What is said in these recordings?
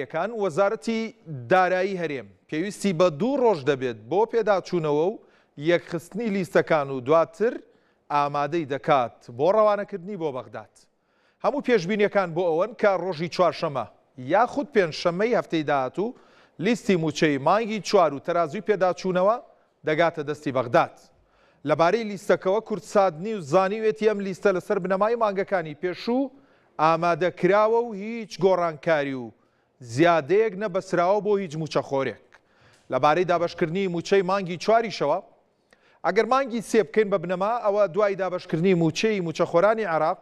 یەکان وەزارەتی دارایی هەرێم پێویستی بە دوو ڕۆژ دەبێت بۆ پێداچوونەوە و یەکخستنی لیستەکان و دواتر ئامادەی دەکات بۆ ڕەوانەکردنی بۆ بەغداد. هەموو پێشبینیەکان بۆ ئەوەن کە ڕۆژی چوارشەمە یاخود پێنجشەممەی هەفتەی داهاتوو لیستی مووچەی مانگی چوار و تەرازووی پێداچوونەوە دەگاتە دەستی بەغداد. لەبارەی لیستەکەوە کوردسات نیوز زانیوێتی ئەم لیستە لەسەر بنەمای مانگەکانی پێشوو ئامادە کراوە و هیچ گۆڕانکاری و زیادەیەک نەبەسراوە بۆ هیچ مووچەخۆرێک. لەبارەی دابەشکردنی مووچەی مانگی چواریشەوە، ئەگەر مانگی سێ بکەین بە بنەما، ئەوە دوای دابەشکردنی مووچەی مووچەخۆرانی عێراق،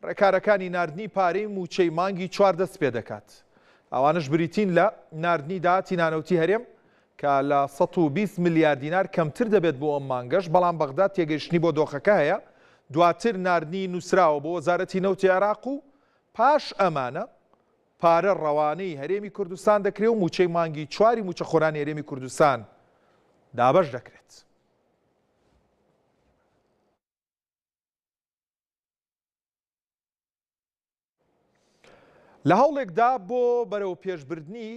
ڕێکارەکانی ناردنی پارەی مووچەی مانگی چوار دەست پێدەکات. ئەوانەش بریتین لە، ناردنی داهاتی نانەوتی هەرێم کە لە 120 ملیار دینار کەمتر دەبێت بۆ ئەم مانگەش، بەڵام بەغداد تێگەیشتنی بۆ دۆخەکە هەیە، دواتر ناردنی نووسراوە بۆ وەزارەتی نەوتی عێراق و پاش ئەمانە پارە ڕەوانەی هەرێمی کوردستان دەکرێت و مووچەی مانگی چواری مووچەخۆرانی هەرێمی کوردستان دابەش دەکرێت. لە هەوڵێکدا بۆ بەرەوپێشبردنی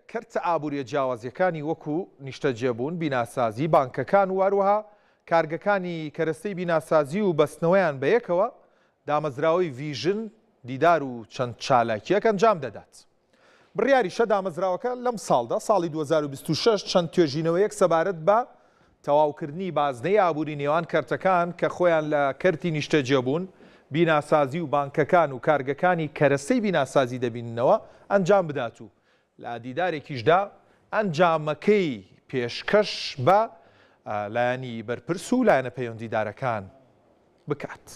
کەرتە ئابووریە جیاوازیەکانی وەکو نیشتەجێبوون، بیناسازی، بانکەکان و هەروەها کارگەکانی کەرەستەی بیناسازی و بەستنەوەیان بەیەکەوە، دامەزراوەی ڤیژن دیدار و چەند چالاکیەک ئەنجام دەدات. بڕیاریشە دامەزراوەکە لەم ساڵدا، ساڵی 2026، چەند توێژینەوەیەک سەبارەت بە تەواوکردنی بازنەی ئابووری نێوان کەرتەکان کە خۆیان لە کەرتی نیشتەجێبوون، بیناسازی و بانکەکان و کارگەکانی کەرەستەی بیناسازی دەبیننەوە ئەنجام بدات و لە دیدارێکیشدا ئەنجامەکەی پێشکەش بە لایەنی بەرپرس و لایەنە پەیوەندیدارەکان بکات.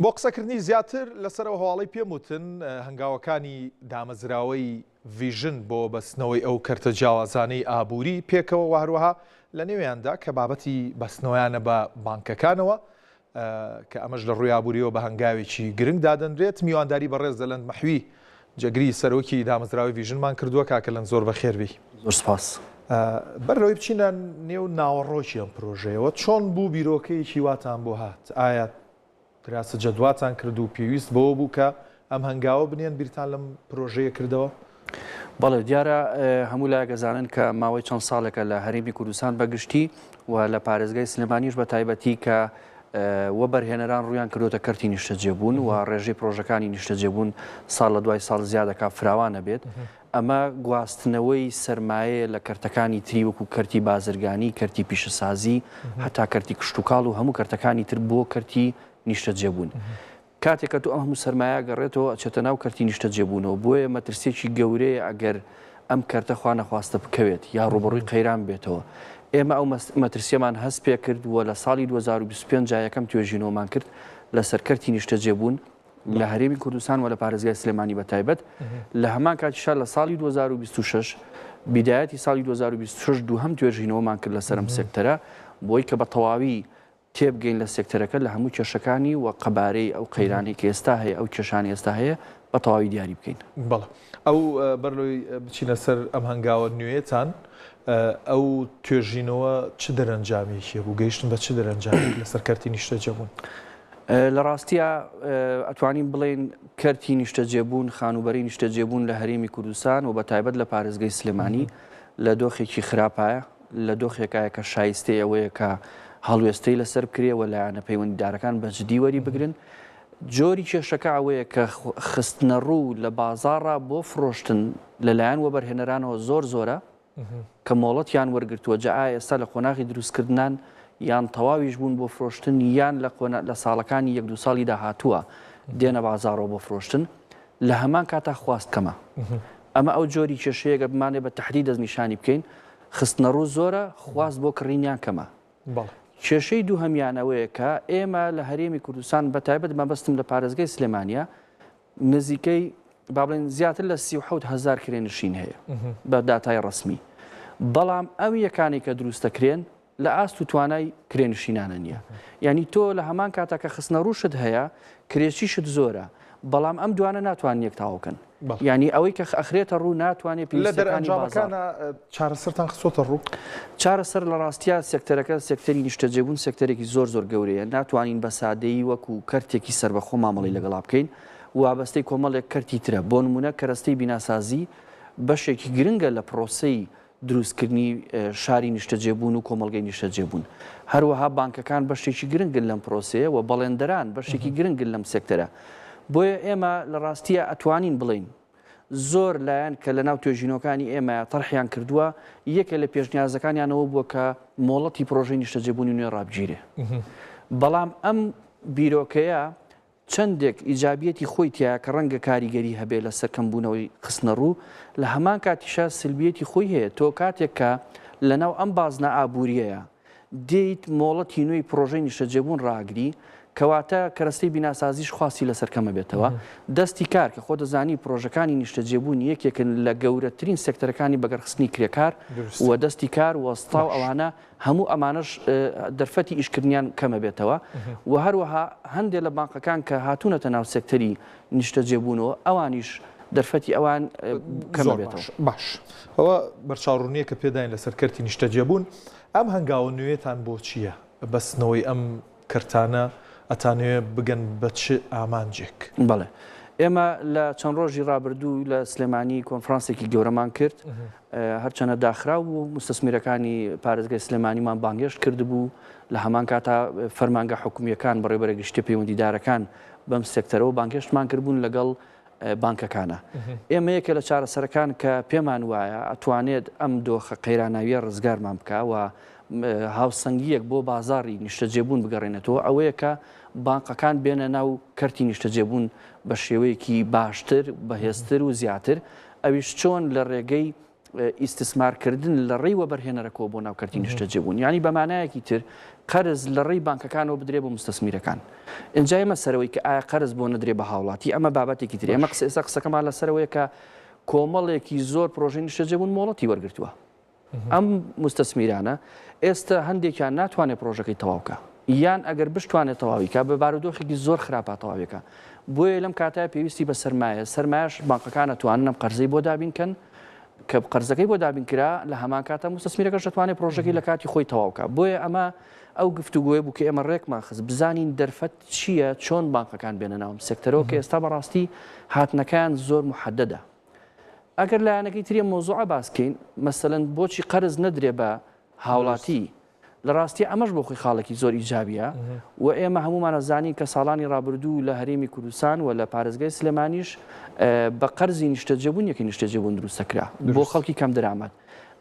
بۆ قسەکردنی زیاتر لەسەر ئەو هەواڵەی پێم وتن هەنگاوەکانی دامەزراوەی ڤیژن بۆ بەستنەوەی ئەو کەرتە جیاوازانەی ئابووری پێکەوە و هەروەها لە نێویاندا کە بابەتی بەستنەوەیانە بە بانکەکانەوە کە ئەمەش لە ڕووی ئابووریەوە بە هەنگاوێکی گرنگ دادەنرێت. میوانداری بەڕێز دەلەند مەحوی، جێگری سەرۆکی دامەزراوەی ڤیژنمان کردووە. کاکە لەند زۆر بەخێر بێی. زۆر سپاس. بەر لەوەی بچینە نێو ناوەڕۆکی ئەم پرۆژەیەوە، چۆن بوو بیرۆکەیەکی واتان بۆ هات؟ ئایا دراسە جەدواتان کرد و پێویست بەوە بوو کە ئەم هەنگاوە بنێن بیرتان لەم پرۆژەیە کردەوە؟ بەڵێ دیارە هەموو لایەک ئەزانن کە ماوەی چەند ساڵێکە لە هەرێمی کوردستان بە گشتی و لە پارێزگای سلێمانیش بە تایبەتی کە وەبەرهێنەران ڕوویان کردوتە کەرتی نیشتەجێبوون و ڕێژەی پرۆژەکانی نیشتەجێبوون ساڵ لە دوای ساڵ زیادەکە فراوانە بێت ئەمە گواستنەوەی سرمایە لە کەرتەکانی تری وەکو کەرتی بازرگانی کەرتی پیشەسازی هەتا کەرتی کشتتوکاڵ و هەموو کەرتەکانی تر بۆ کەرتی نیشتەجێبوون. کاتێک کە تۆ ئەم هەموو سەرمایە ئەگەڕێتەوە ئەچێتە ناو کەرتی نیشتەجێبوونەوە، بۆیە مەترسییەکی گەورەیە ئەگەر ئەم کەرتە خوا نەخواستە بکەوێت یا ڕووبەڕووی قەیران بێتەوە. ئێمە ئەو مەترسییەمان هەست پێکرد و لە ساڵی 2025 جا یەکەم توێژینەوەمان کرد لەسەر کەرتی نیشتەجێبوون لە هەرێمی کوردستان و لە پارێزگای سلێمانی بە تایبەت. لە هەمان کاتیشا لە ساڵی 2026 بیدایەتی ساڵی 2026 دووهەم توێژینەوەمان کرد لەسەر ئەم سێکتەرە بۆی کە بە تەواوی تێبگەین لە سێکتەرەکە لە هەموو کێشەکانی و قەبارەی ئەو قەیرانەی کە ئێستا هەیە، ئەو کێشانەی ئێستا هەیە بە تەواوی دیاری بکەین. بەڵێ. ئەو بەر لەوەی بچینە سەر ئەم هەنگاوە نوێیەتان، ئەو توێژینەوە چ دەرەنجامێکی هەبوو؟ گەیشتن بە چ دەرەنجامێک لەسەر کەرتی نیشتەجێبوون؟ لە ڕاستیا ئەتوانین بڵێین کەرتی نیشتەجێبوون، خانووبەرەی نیشتەجێبوون لە هەرێمی کوردستان و بە تایبەت لە پارێزگەی سلێمانی لە دۆخێکی خراپایە. لە دۆخێکایە کە شایستەی ئەوەیە کە هەڵوێستەی لەسەر بکرێ و لایەنە پەیوەندیدارەکان بە جدی وەری بگرن. جۆری کێشەکە ئەوەیە کە خستنەڕوو لە بازاڕا بۆ فرۆشتن لەلایەن وەبەرهێنەرانەوە زۆر زۆرە کە مۆڵەتیان وەرگرتووە، جا ئایا ئێستا لە قۆناغی دروستکردنان یان تەواویش بوون بۆ فرۆشتن یان لە لە ساڵەکانی یەک دوو ساڵی داهاتووە دێنە بازاڕەوە بۆ فرۆشتن، لە هەمان کاتا خواست کەمە. ئەمە ئەو جۆری کێشەیە گەر بمانەوێت بە تەحدید دەستنیشانی بکەین، خستنەڕوو زۆرە، خواست بۆ کڕینیان کەمە. کێشەی دووهەمیان ئەوەیە کە ئێمە لە هەرێمی کوردستان بە تایبەت مەبەستم لە پارێزگای سلێمانییە نزیکەی با بڵێن زیاتر لە 37 هەزار کرێنشین هەیە بە داتای ڕەسمی. بەڵام ئەو یەکانەی کە دروست دەکرێن لە ئاست و توانای کرێنشینانە نییە. یانی تۆ لە هەمان کاتا کە خستنەڕووشت هەیە، کرێچیشت زۆرە، بەڵام ئەم دوانە ناتوانن یەک تەواو کەن. یانی ئەوەی کە ئەخرێتە ڕوو ناتوانێت لە پێویستیەکانی بازاڕ. دەرئەنجامەکانا چارەسەرتان خستۆتە ڕوو؟ چارەسەر لە ڕاستیا سێکتەرەکە سێکتەری نیشتەجێبوون سێکتەرێکی زۆر زۆر گەورەیە، ناتوانین بە سادەیی وەکو کەرتێکی سەربەخۆ مامەڵەی لەگەڵا بکەین، وابەستەی کۆمەڵێک کەرتی ترە، بۆ نموونە کەرەستەی بیناسازی بەشێکی گرنگە لە پرۆسەی دروستکردنی شاری نیشتەجێبوون و کۆمەڵگەی نیشتەجێبوون. هەروەها بانکەکان بەشێکی گرنگن لەم پرۆسەیە و بەڵێندەران بەشێکی گرنگن لەم سێکتەرە. بۆیە ئێمە لە ڕاستییا ئەتوانین بڵێین زۆر لایەن کە لەناو توێژینەوەکانی ئێمە تەرحیان کردووە، یەکێ لە پێشنیازەکانیان ئەوە بووە کە مۆڵەتی پرۆژەی نیشتەجێبوونی نوێ ڕابگیرێ. بەڵام ئەم بیرۆکەیە چەندێک ئیجابیەتی خۆی تیایە کە ڕەنگە کاریگەری هەبێ لەسەر کەمبوونەوەی خستنەڕوو، لە هەمان کاتیشا سلبیەتی خۆی هەیە، تۆ کاتێک کە لەناو ئەم بازنە ئابووریەیە دێیت مۆڵەتی نوێی پڕۆژەی نیشتەجێبوون ڕاگری، کەواتە کەرەستەی بیناسازیش خواستی لەسەر کەمەبێتەوە، دەستی کار کە خۆ دەزانی پڕۆژەکانی نیشتەجێبوون یەکێکن لە گەورەترین سێکتەرەکانی بەگەڕخستنی کرێکار و دەستی کار وەستا و ئەوانە هەموو ئەمانەش دەرفەتی ئیشکردنیان کەمەبێتەوە و هەروەها هەندێک لە بانقەکان کە هاتوونەتە ناو سێکتەری نیشتەجێبوونەوە ئەوانیش دەرفەتی ئەوان کەمەبێتەوە. باش ئەوە بەرچاوڕوونییە کە پێداین لەسەر کەرتی نیشتەجێبوون، ئەم هەنگاوە نوێیەتان بۆ چییە؟ بەستنەوەی ئەم کەرتانە ئەتانەوێ بگەن بە چ ئامانجێک؟ بەڵێ ئێمە لە چەند ڕۆژی ڕابردوو لە سلێمانی کۆنفرانسێکی گەورەمان کرد، هەرچەنە داخراو بوو موستەسمیرەکانی پارێزگای سلێمانیمان بانگهێشت کردبوو، لە هەمان کاتا فەرمانگە حکومییەکان، بەڕێوەبەرە گشتیە پەیوەندیدارەکان بەم سێکتەرەوە بانگهێشتمان کردبوون لەگەڵ بانکەکانە. ئێمە یەکێ لە چارەسەرەکان کە پێمان وایە ئەتوانێت ئەم دۆخە قەیراناویە ڕزگارمان بکا و هاوسەنگییەک بۆ بازاڕی نیشتەجێبوون بگەڕێنێتەوە ئەوەیە کە بانقەکان بێنە ناو کەرتی نیشتەجێبوون بە شێوەیەکی باشتر، بەهێزتر و زیاتر، ئەویش چۆن لە ڕێگەی ئیستسمارکردن لە ڕێی وەبەرهێنەرەکەوە بۆ ناو کەرتی نیشتەجێبوون، یانی بە مانایەکی تر قەرز لە ڕێی بانکەکانەوە بدرێ بۆ موستەسمیرەکان. ئینجا ئێمە سەرەوەی کە ئایا قەرز بۆ نەدرێ بە هاوڵاتی ئەمە بابەتێکی ترە. ئێمە قسە ئێستا قسەکەمان لەسەرەوەیە کە کۆمەڵێکی زۆر پرۆژەی نیشتەجێبوون مۆڵەتی وەرگرتووە. ئەم موستەسمیرانە ئێستا هەندێکیان ناتوانێت پرۆژەکەی تەواو کا یان ئەگەر بشتوانێت تەواوی کا بە بارودۆخێکی زۆر خراپا تەواوی کا. بۆیە لەم کاتە پێویستی بە سەرمایە، سەرمایەش بانقەکان ئەتوانن ئەم قەرزەی بۆ دابین کەن، کە قەرزەکەی بۆ دابین کرا لە هەمان کاتا موستەسمیرەکەش دەتوانێت پرۆژەکەی لە کاتی خۆی تەواو کا. بۆیە ئەمە ئەو گفتوگۆیە بوو کە ئێمە ڕێکمان خست بزانین دەرفەت چییە چۆن بانقەکان بێنە ناو ئەم سێکتەرەوە کە ئێستا بەڕاستی هاتنەکەیان زۆر موحەدەدە. ئەگەر لایەنەکەی تری ئەم مەوزوعە باس کەین مەسەلەن بۆچی قەرز نەدرێ بە هاوڵاتی لە ڕاستی ئەمەش بۆ خۆی خاڵێکی زۆر ئیجابیە و ئێمە هەموومان ئەزانین کە ساڵانی ڕابردوو لە هەرێمی کوردستان و لە پارێزگای سلێمانیش بە قەرزی نیشتەجێبوون یەکەی نیشتەجێبوون دروستەکرا بۆ خەڵکی کەم درامەت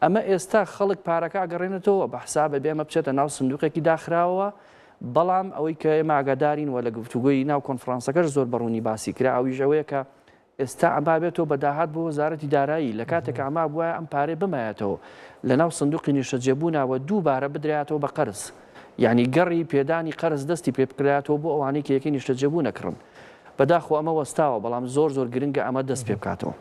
ئەمە ئێستا خەڵک پارەکە ئەگەڕێنێتەوە بە حسابە بێ ئەمە بچێتە ناو سندوقێکی داخراوەوە بەڵام ئەوەی کە ئێمە ئاگادارین و لە گفتوگۆی ناو کۆنفرانسەکەش زۆر بەڕوونی باسی کرا ئەویش ئەوەیە کە ئێستا ئەما بێتەوە بە داهات بۆ وەزارەتی دارایی، لە کاتێکا ئەما بوایە ئەم پارەیە بمایەتەوە لەناو سندوقی نیشتەجێبوونا و دووبارە بدرایەتەوە بە قەرز، یانی گەڕی پێدانی قەرز دەستی پێ بکرایەتەوە بۆ ئەوانەی کە یەکەی نیشتەجێبوون ئەکڕن. بەداخەوە ئەمە وەستاوە، بەڵام زۆر زۆر گرنگە ئەمە دەست پێ بکاتەوە.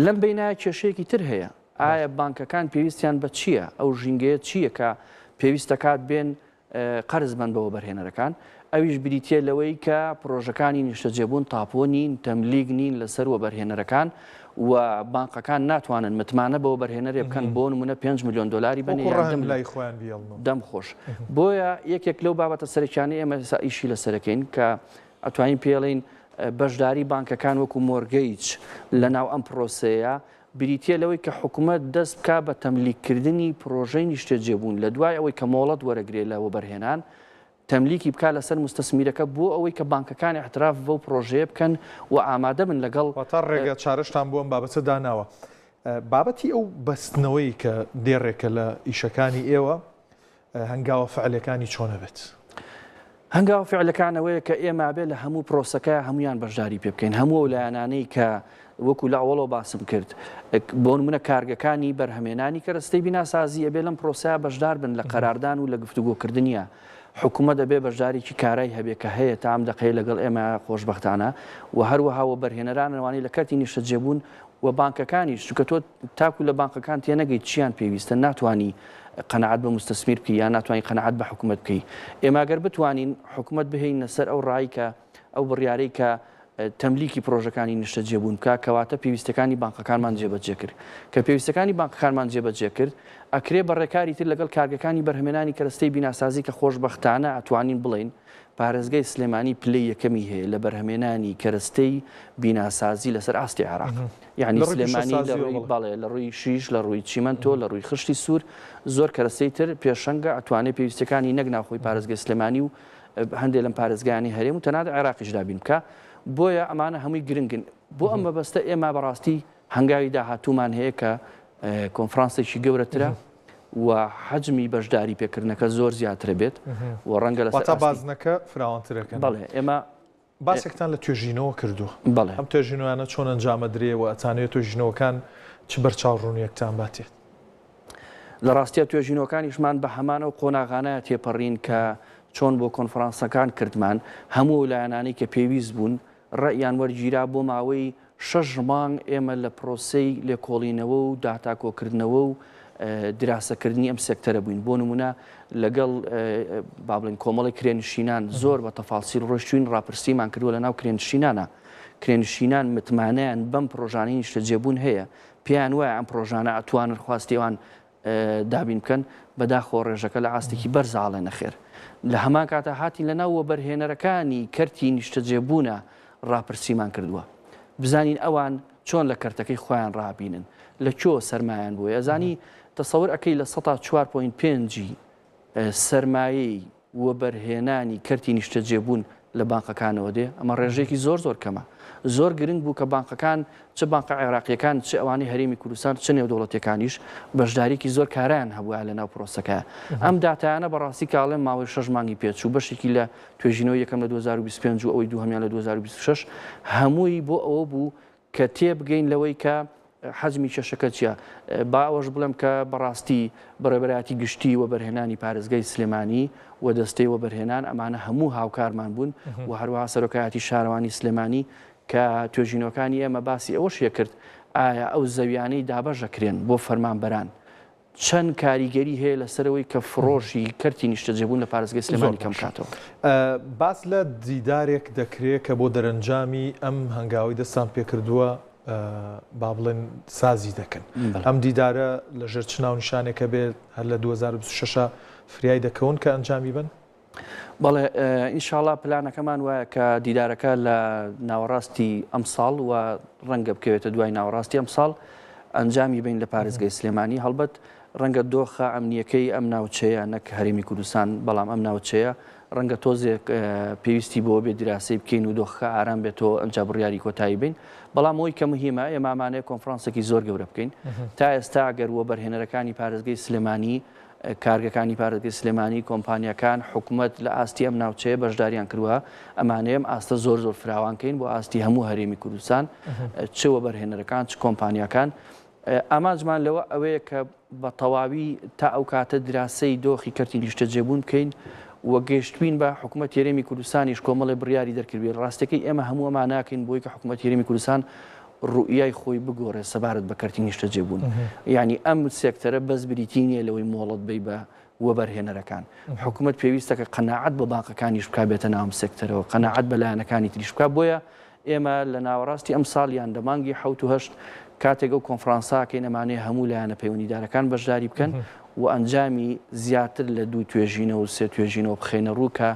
لەم بەینایە کێشەیەکی تر هەیە، ئایا بانکەکان پێویستیان بە چییە؟ ئەو ژینگەیە چییە کە پێویست دەکات بێن قەرز بەن بە وەبەرهێنەرەکان، ئەویش بریتییە لەوەی کە پرۆژەکانی نیشتەجێبوون تاپۆ نین، تەملیک نین لەسەر وەبەرهێنەرەکان و بانقەکان ناتوانن متمانە بە وەبەرهێنەرێ بکەن بۆ نمونە 5 ملیۆن دۆلاری بەنێ وەکو یان ڕەهن دە ملیۆن. لای خۆیان بیهێڵنەوە. دەم خۆش. بۆیە یەکێک لەو بابەتە سەرەکیانەی ئێمە ئێستا ئیشی لەسەرەکەین کە ئەتوانین پێڵێین بەشداری بانکەکان وەکو مۆرگەیج لەناو ئەم پرۆسەیە بریتییە لەوەی کە حکومەت دەست بکا بە تەملیککردنی پرۆژەی نیشتەجێبوون لە دوای ئەوەی کە مۆڵەت وەرەگرێ لە وەبەرهێنان، تەملیکی بکا لەسەر موستەسمیرەکە بۆ ئەوەی کە بانکەکان ئیعتراف بەو پرۆژەیە بکەن و ئامادە بن لەگەڵ. واتە ڕێگە چارەشتان بۆ ئەم بابەتە داناوە. بابەتی ئەو بەستنەوەی کە دێڕێکە لە ئیشەکانی ئێوە، هەنگاوە فعلەکانی چۆن ئەبێت؟ هەنگاوە فعلەکان ئەوەیە کە ئێمە ئەبێ لە هەموو پرۆسەکە هەمویان بەشداری پێ بکەین، هەموو ئەو لایەنانەی کە وەکو لە ئەوەڵەوە باسم کرد، بۆ نمونە کارگەکانی بەرهەمێنانی کەرەستەی بیناسازی ئەبێ لەم پرۆسەیە بەشدار بن لە قەراردان و لە گفتوگۆکردنیە، حکومەت ئەبێ بەشداریی کارای هەبێ کە هەیە تا ئەم دەقەیە لەگەڵ ئێمە خۆشبەختانە و هەروەها وەبەرهێنەران ئەوانەی لە کەرتی نیشتەجێبوون و بانکەکانیش، چونکە تۆ تاکو لە بانقەکان تێنەگەیت چیان پێویستە ناتوانی قەناعەت بە موستەسمیر بکەی یان ناتوانانی قەناعەت بە حکوومەت بکەی. ئێمە گەر بتوانین حکوومەت بهێینە سەر ئەو ڕای کە ئەو بڕیارەی کە تەملیکی پرۆژەکانی نیشتەجێبوون بکا، کەواتە پێویستەکانی بانقەکانمان جێبەجێ کرد. کە پێویستەکانی بانقەکانمان جێبەجێ کرد، ئەکرێ بە ڕێکاری تر لەگەڵ کارگەکانی بەرهەمێنانی کەرەستەی بیناسازی کە خۆشبەختانە ئەتوانین بڵێین پارێزگای سلێمانی پلەی یەکەمی هەیە لە بەرهەمێنانی کەرەستەی بیناسازی لەسەر ئاستی عێراق. یانی سلێمانی لە ڕووی بەڵێ لە ڕووی شیش، لە ڕووی چیمەنتۆ، لە ڕووی خشتی سوور زۆر کەرەستەی تر پێشەنگە ئەتوانێ پێویستیەکانی نەک ناوخۆی پارێزگای سلێمانی و هەندێک لەم پارێزگایانی هەرێم و تەنانەت عێراقیش دابین بکا. بۆیە ئەمانە هەمووی گرنگن. بۆ ئەم مەبەستە ئێمە بەڕاستی هەنگاوی داهاتوومان هەیە کە کۆنفرانسێکی گەورەترە و حەجمی بەشداری پێکردنەکە زۆر زیاترە بێت و ڕەنگە لەسەر واتە بازنەکە فراوانترەکەن. بەڵێ ئێمە باسێکتان لە توێژینەوە کردووە. بەڵێ. ئەم توێژینەوانە چۆن ئەنجامەدرێ و ئەتانەوێت توێژینەوەکان چ بەرچاوڕوونییەکتان باتێت؟ لە ڕاستیا توێژینەوەکانیشمان بە هەمان ئەو قۆناغانەیا تێپەڕین کە چۆن بۆ کۆنفرانسەکان کردمان، هەموو ئەو لایەنانەی کە پێویست بوون ڕەئیان وەرگیرا، بۆ ماوەی شەش مانگ ئێمە لە پرۆسەی لێکۆڵینەوە و داتا کۆکردنەوە و دراسەکردنی ئەم سێکتەرە بووین، بۆ نمونە لەگەڵ با بڵێین کۆمەڵی کرێنشینان زۆر بە تەفاسیل ڕۆیشتوین ڕاپرسیمان کردووە لە ناو کرێنشینانە، کرێنشینان متمانەیان بەم پرۆژانەی نیشتەجێبوون هەیە، پێیان وایە ئەم پرۆژانە ئەتوانن خواستی ئەوان دابین بکەن، بەداخەوە ڕێژەکە لە ئاستێکی بەرزا ئەڵێ نەخێر. لە هەمان کاتا هاتین لە ناو وەبەرهێنەرەکانی کەرتی نیشتەجێبوونە ڕاپرسیمان کردووە بزانین ئەوان چۆن لە کەرتەکەی خۆیان ڕابینن لە کوێوە سەرمایان بۆیە ئەزانی تەسەور ئەکەی لە سەتا چوار پۆینت پێنجی سەرمایەی وەبەرهێنانی کەرتی نیشتەجێبوون لە بانقەکانەوە دێ، ئەمە ڕێژەیەکی زۆر زۆر کەمە. زۆر گرنگ بوو کە بانقەکان، چ بانقە عێراقییەکان، چ ئەوانەی هەرێمی کوردستان، چ نێودەوڵەتییەکانیش بەشدارییەکی زۆر کارایان هەبوایە لەناو پرۆسەکە. ئەم داتایانە بەڕاستی کە ئەڵێم ماوەی شەش مانگی پێچوو، بەشێکی لە توێژینەوەی یەکەم لە 2025 و ئەوەی دووهەمیان لە 2026 هەمووی بۆ ئەوە بوو کە تێبگەین لەوەی کە حەجمی کێشەکە چییە. با ئەوەش بڵێم کە بەڕاستی بەڕێوەبەرایەتی گشتی وەبەرهێنانی پارێزگای سلێمانی و دەستەی وەبەرهێنان ئەمانە هەموو هاوکارمان بوون و هەروەها سەرۆکایەتی شارەوانی سلێمانی کە توێژینەوەکانی ئێمە باسی ئەوەشی کرد ئایا ئەو زەویانەی دابەش دەکرێن بۆ فەرمانبەران چەند کاریگەری هەیە لەسەر ئەوەی کە فڕۆشی کەرتی نیشتەجێبوون لە پارێزگای سلێمانی کەم بکاتەوە؟ باس لە دیدارێک دەکرێ کە بۆ دەرەنجامی ئەم هەنگاوەی دەستتان پێکردووە با بڵێن سازی دەکەن. ئەم دیدارە لە ژێر چ ناونیشانێکە بێت؟ هەر لە 2026 فریای دەکەون کە ئەنجامی بەن؟ بەڵێ ئینشاڵا پلانەکەمان وایە کە دیدارەکە لە ناوەڕاستی ئەمساڵ و ڕەنگە بکەوێتە دوای ناوەڕاستی ئەمساڵ ئەنجامی بین لە پارێزگای سلێمانی هەڵبەت ڕەنگە دۆخە ئەمنیەکەی ئەم ناوچەیە نەک هەرێمی کوردستان بەڵام ئەم ناوچەیە ڕەنگە تۆزێک پێویستی بۆ بێ دیراسەی بکەین و دۆخەکە ئارام بێتەوە ئەنجا بڕیاری کۆتایی بین بەڵام ئەوەی کە مهمە ئێمامانەیە کۆنفرانسێکی زۆر گەورە بکەین تا ئێستا گەر وەبەرهێنەرەکانی پارێزگەی سلێمانی کارگەکانی پارێزگەی سلێمانی، کۆمپانیاکان، حکومەت لە ئاستی ئەم ناوچەیە بەشداریان کردووە، ئەمانەیە ئەم ئاستە زۆر زۆر فراوان کەین بۆ ئاستی هەموو هەرێمی کوردستان، چ وەبەرهێنەرەکان چ کۆمپانیاکان. ئامانجمان لەوە ئەوەیە کە بە تەواوی تا ئەو کاتە دراسەی دۆخی کەرتی نیشتەجێبوون بکەین و گەیشتبین بە حکومەتی هەرێمی کوردستانیش کۆمەڵێ بڕیاری دەرکردبێت. ڕاستیەکەی ئێمە هەموو ئەمانە ناکەین بۆی کە حکومەتی هەرێمی کوردستان ڕوئیای خۆی بگۆڕێ سەبارەت بە کەرتی نیشتەجێبوون. یانی ئەم سێکتەرە بەس بریتی نییە لەوەی مۆڵەت بەی بە وەبەرهێنەرەکان. حکومەت پێویستە کە قەناعەت بە بانقەکانیش بکا بێتە ناو ئەم سێکتەرەوە، قەناعەت بە لایەنەکانی تریش بکا. بۆیە ئێمە لە ناوەڕاستی ئەمساڵ یان لە مانگی حەوت و هەشت کاتێک ئەو کۆنفرانسە ئەکەین ئەمانەیە هەموو لایەنە پەیوەندیدارەکان بەشداری بکەن و ئەنجامی زیاتر لە دوو توێژینەوە و سێ توێژینەوە بخەینە ڕوو کە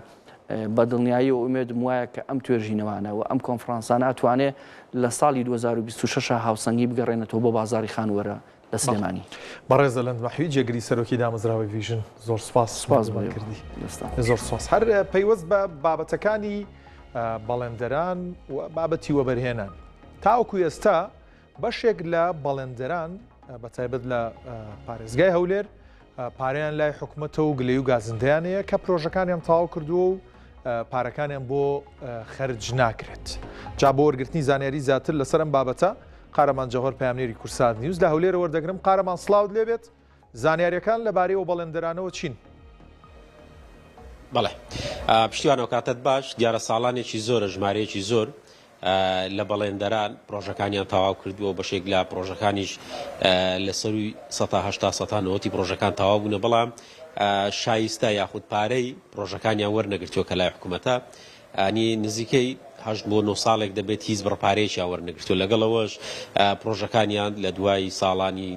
بە دڵنیاییەوە ئومێدم وایە کە ئەم توێژینەوانە و ئەم کۆنفرانسانە ئەتوانێ لە ساڵی 2026 هاوسەنگی بگەڕێنێتەوە بۆ بازاڕی خانووەرە لە سلێمانی. بەڕێز ئەلەند مەحوی جێگری سەرۆکی دامەزراوەی ڤیژن زۆر سوپاس سوپاس بۆ کردی. زۆر سوپاس. هەر پەیوەست بە بابەتەکانی بەڵێندەران و بابەتی وەبەرهێنان تاوەکو ئێستا بەشێک لە بەڵێندەران بەتایبەت لە پارێزگای هەولێر پارەیان لای حکومەتە و گلەی و گازندەیان هەیە کە پرۆژەکانیان تەواو کردووە و پارەکانیان بۆ خەرج ناکرێت. جا بۆ وەرگرتنی زانیاری زیاتر لەسەر ئەم بابەتە قارەمان جەوهەر پەیامنێری کورسات نیوز لە هەولێرە وەردەگرم. قارەمان سڵاوت لێبێت، زانیاریەکان لەبارەی ئەو بەڵێندەرانەوە چین؟ بەڵێ پشتیوان ئەوکاتەت باش، دیارە ساڵانێکی زۆرە ژمارەیەکی زۆر. لە بەڵێندەران پرۆژەکانیان تەواو کردووە و بەشێک لە پرۆژەکانیش لە سەرووی سەتا 80 سەتا نەوەتی پرۆژەکان تەواو بوونە بەڵام شایستە یاخود پارەی پرۆژەکانیان وەرنەگرتووە کە لای حکوومەتە ئانی نزیکەی هەشت بۆ نۆ ساڵێک دەبێت هیچ بڕە پارەیەکیان وەرنەگرتووە لەگەڵ ئەوەش پرۆژەکانیان لە دوای ساڵانی